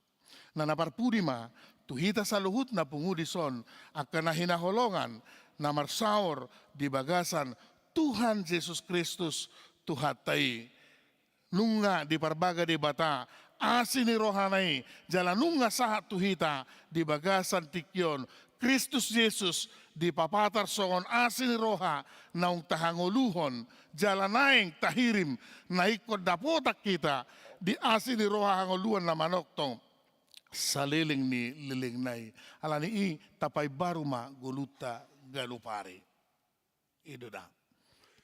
Nah, na parpudi ma, tu hita saluhut na pungu dison, angka na hinaholongan, na marsaor di bagasan Tuhan Jesus Kristus, Tuhanta i. Nunga diparbaga Debata asi ni rohana i, jala nunga sahat tu hita di bagasan tingki on, Kristus Jesus dipapatar songon asi ni roha naung tahangoluhon, jala naeng tahirim, na ingkon dapotan hita di asi ni roha hangoluan na manongtong saleleng ni lelengna i. Alani i tapaimbaru ma ngolunta ganup ari. I do da.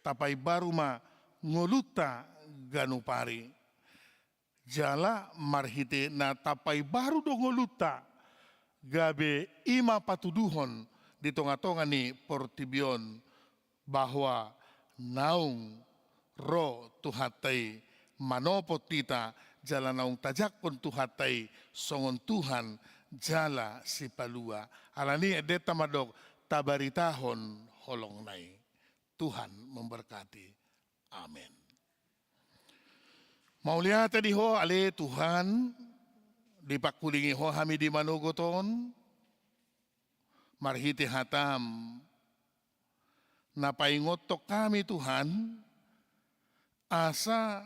Tapaimbaru ma ngolunta ganup ari. Jala marhite na tapaimbaru do ngolunta, gabe i ma patuduhon di tonga-tonga ni portibi on, bahwa naung ro Tuhanta i manopot hita, jala naung tajangkon Tuhanta i songon Tuhan jala Sipalua. Alani i endenta mandok, tabaritahon holongna i. Tuhan memberkati. Amen. Mauliate di Ho ale Tuhan, dipangkulingi Ho hami di manogot on, marhite hataM, na paingothon hami Tuhan, asa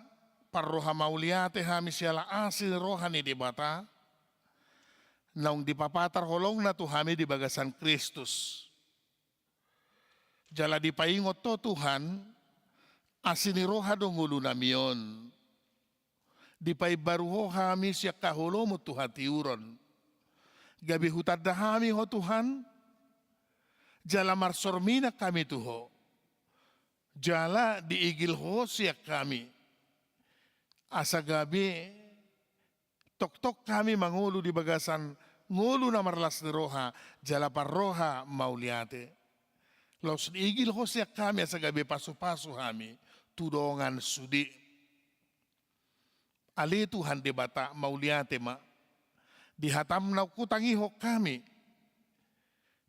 parroha mauliate hami siala asi ni roha ni Debata, naung dipapatar holongna tu hami di bagasan Kristus. Jala dipaingot Ho Tuhan, asi ni roha do ngolunami on. Dipaimbaru Ho hami sian haholomon tu hatiuron. Gabe hutanda hami Ho Tuhan, jala marsorminak hami tu Ho. Jala diigil Ho sian hami. Asa gabe tongtong hami mangolu di bagasan ngolu na marlas ni roha, jala parroha mauliate. Laos diigil Ho sian hami asa gabe pasupasu hami, tu dongan sude. Ale Tuhan Debata, mauliate ma. Di hataM naung hutangihon hami.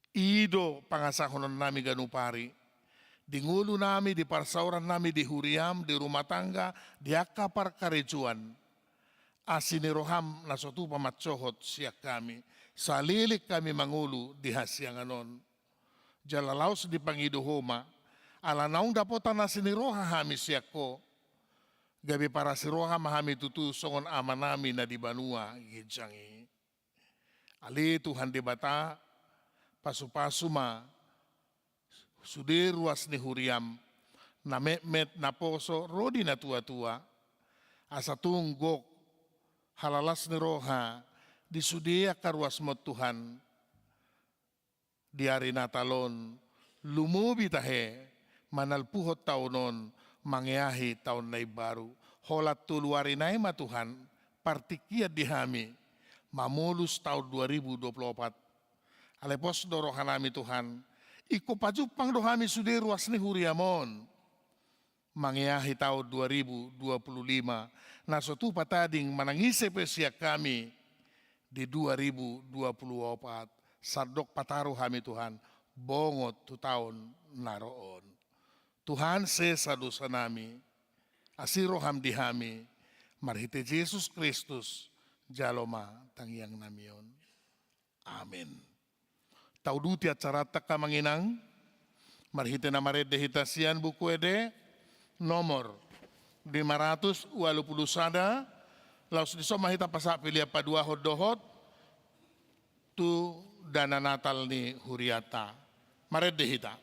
I do pangasahononnami ganup ari. di ngolu nami, di parsaoran nami, di huriam, di rumah tangga, di angka parkarejoan. Asi ni roham na so tupa mansohot sian hami, saleleng hami mangolu di hasiangan on. Jala laos dipangido Ho ma, ala naung dapotan asi ni roha hami sian Ho, gabe parasi roha ma hami tutu songon Amanami na di banua ginjang i. Ale Tuhan Debata, pasupasu ma sude ruas ni huriam, na metmet, na poso, ro di na tuatua, asa tung gok halalas ni roha di sude angka ruasmon Tuhan. Di ari Natal on, lumobi tahe manalpuhon taon on, mangeahi taon na imbaru. Holan tolu ari nai ma Tuhan, partingkian di hami mamolus taon dua ribu dua puluh opat. Alai pos do rohanami Tuhan, ingkon pajumpang do hami sude ruas ni huriam on mangeahi taon dua ribu dua puluh lima, na so tupa tading manang ise pe sian hami di dua ribu dua puluh opat, sandok pataru hami Tuhan, bongot tu taon na ro on. Tuhan, sesa dosanami, asi roham di hami, marhite Jesus Kristus, jalo ma tangiangnami on. Amen. Tauduti acaranta, angka amang inang, marhite na marende hita sian Buku Ende nomor lima ratus ualu pulu sada, laos dison ma hita pasahat pelean paduahon dohot tu dana Natal ni hurianta. Marende hita.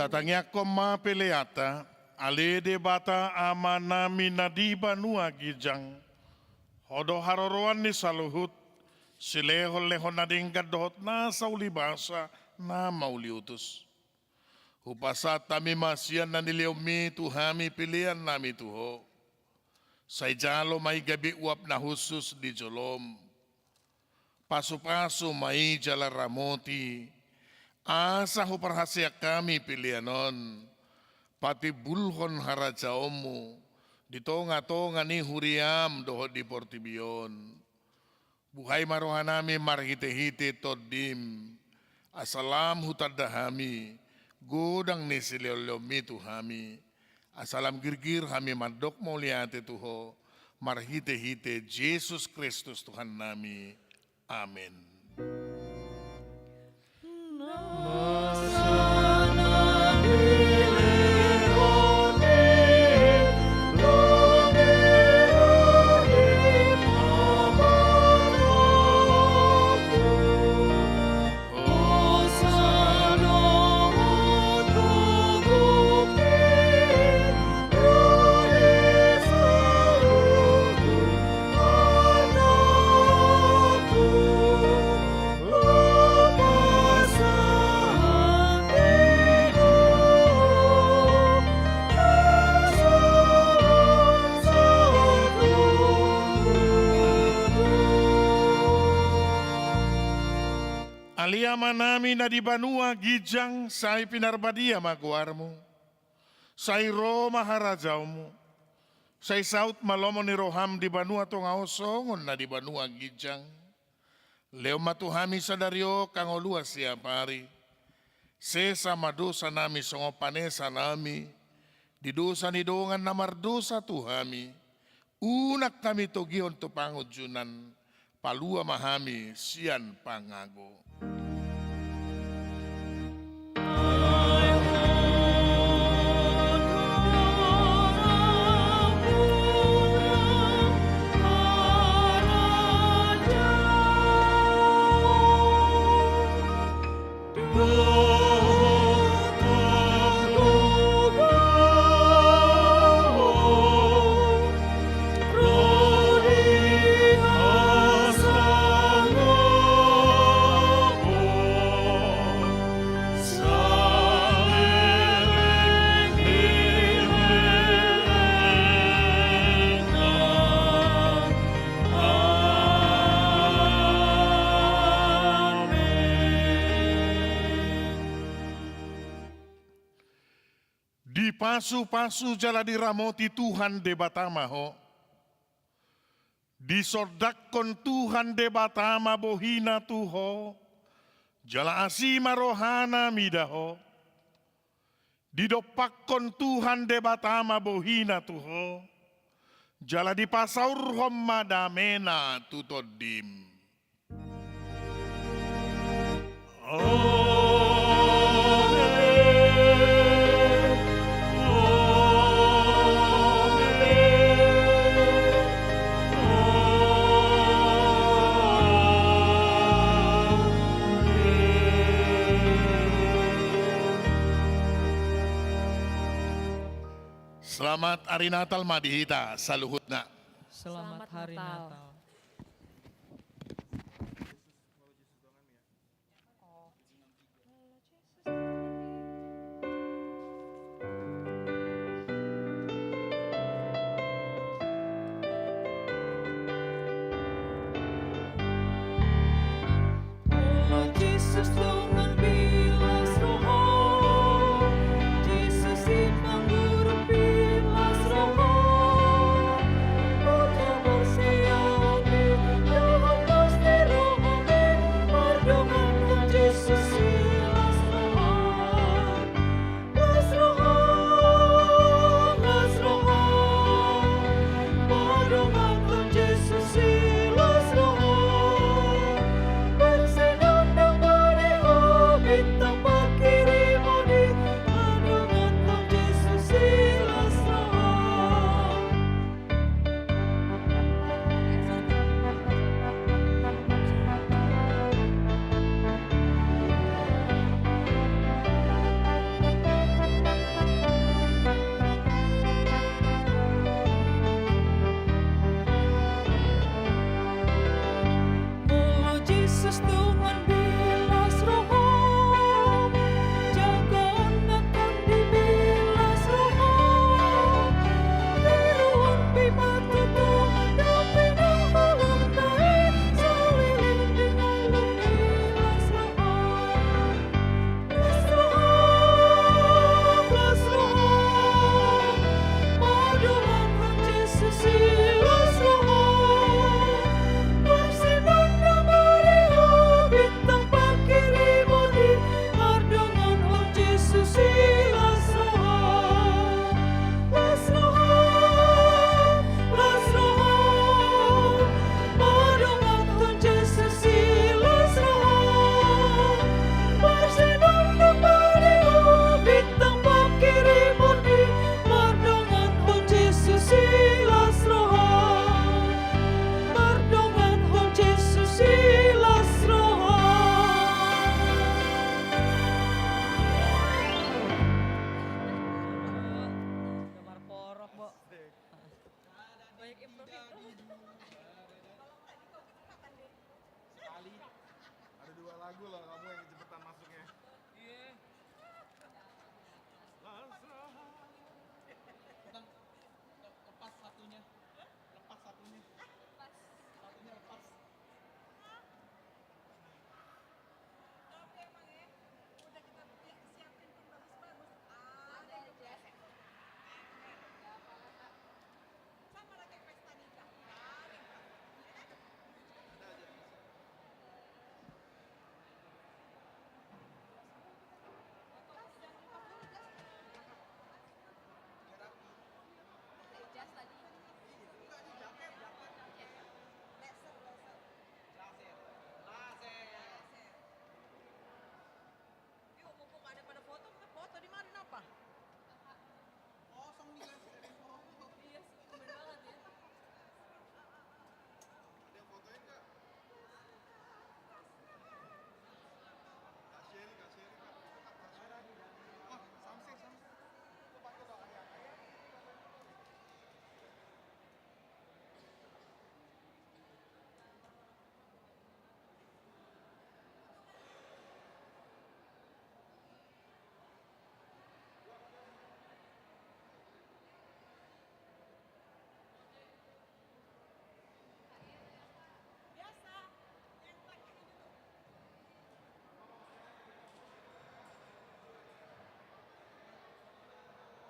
Tangiangkon ma peleanta, ale Debata Amanami na di banua ginjang, Ho do haroroan ni saluhut, silehonlehon na denggan dohot nasa ulibasa na mauliutus. Hupasahat hami ma sian na nilehonMi tu hami peleannami tu Ho. Sai jalo ma i gabe uap na hushus di joloM. Pasupasu ma i jala ramoti, asa huparhaseang hami pelean on patimbulhon harajaonMu di tongatonga ni huriaM dohot di portibi on. Buhai ma rohanami marhitehite TondiM, asa lam hutanda hami godang ni silehonlehonMi tu hami, asa lam girgir hami mandok mauliate tu Ho, marhitehite Jesus Kristus Tuhannami. Amen. Ale Amanami na di banua ginjang, sai pinarbadia ma goarMu. Sai ro ma harajaonMu. Sai saut ma lomo ni rohaM di banua tonga on songon na di banua ginjang. Lehon ma tu hami sadari on hangoluan siapari. Sesa ma dosanami songon panesanami di dosa ni dongan na mardosa tu hami. Unang hami togihon tu pangunjunan, palua ma hami sian pangago. Dipasupasu jala diramoti Tuhan Debata ma ho. Disondangkon Tuhan Debata ma bohina tu ho, jala asi ma rohana mida ho. Didompakkon Tuhan Debata ma bohina tu ho, jala dipasaurhon ma damena tu tondim. Selamat Ari Natal ma di hita saluhutna. Selamat Hari Natal.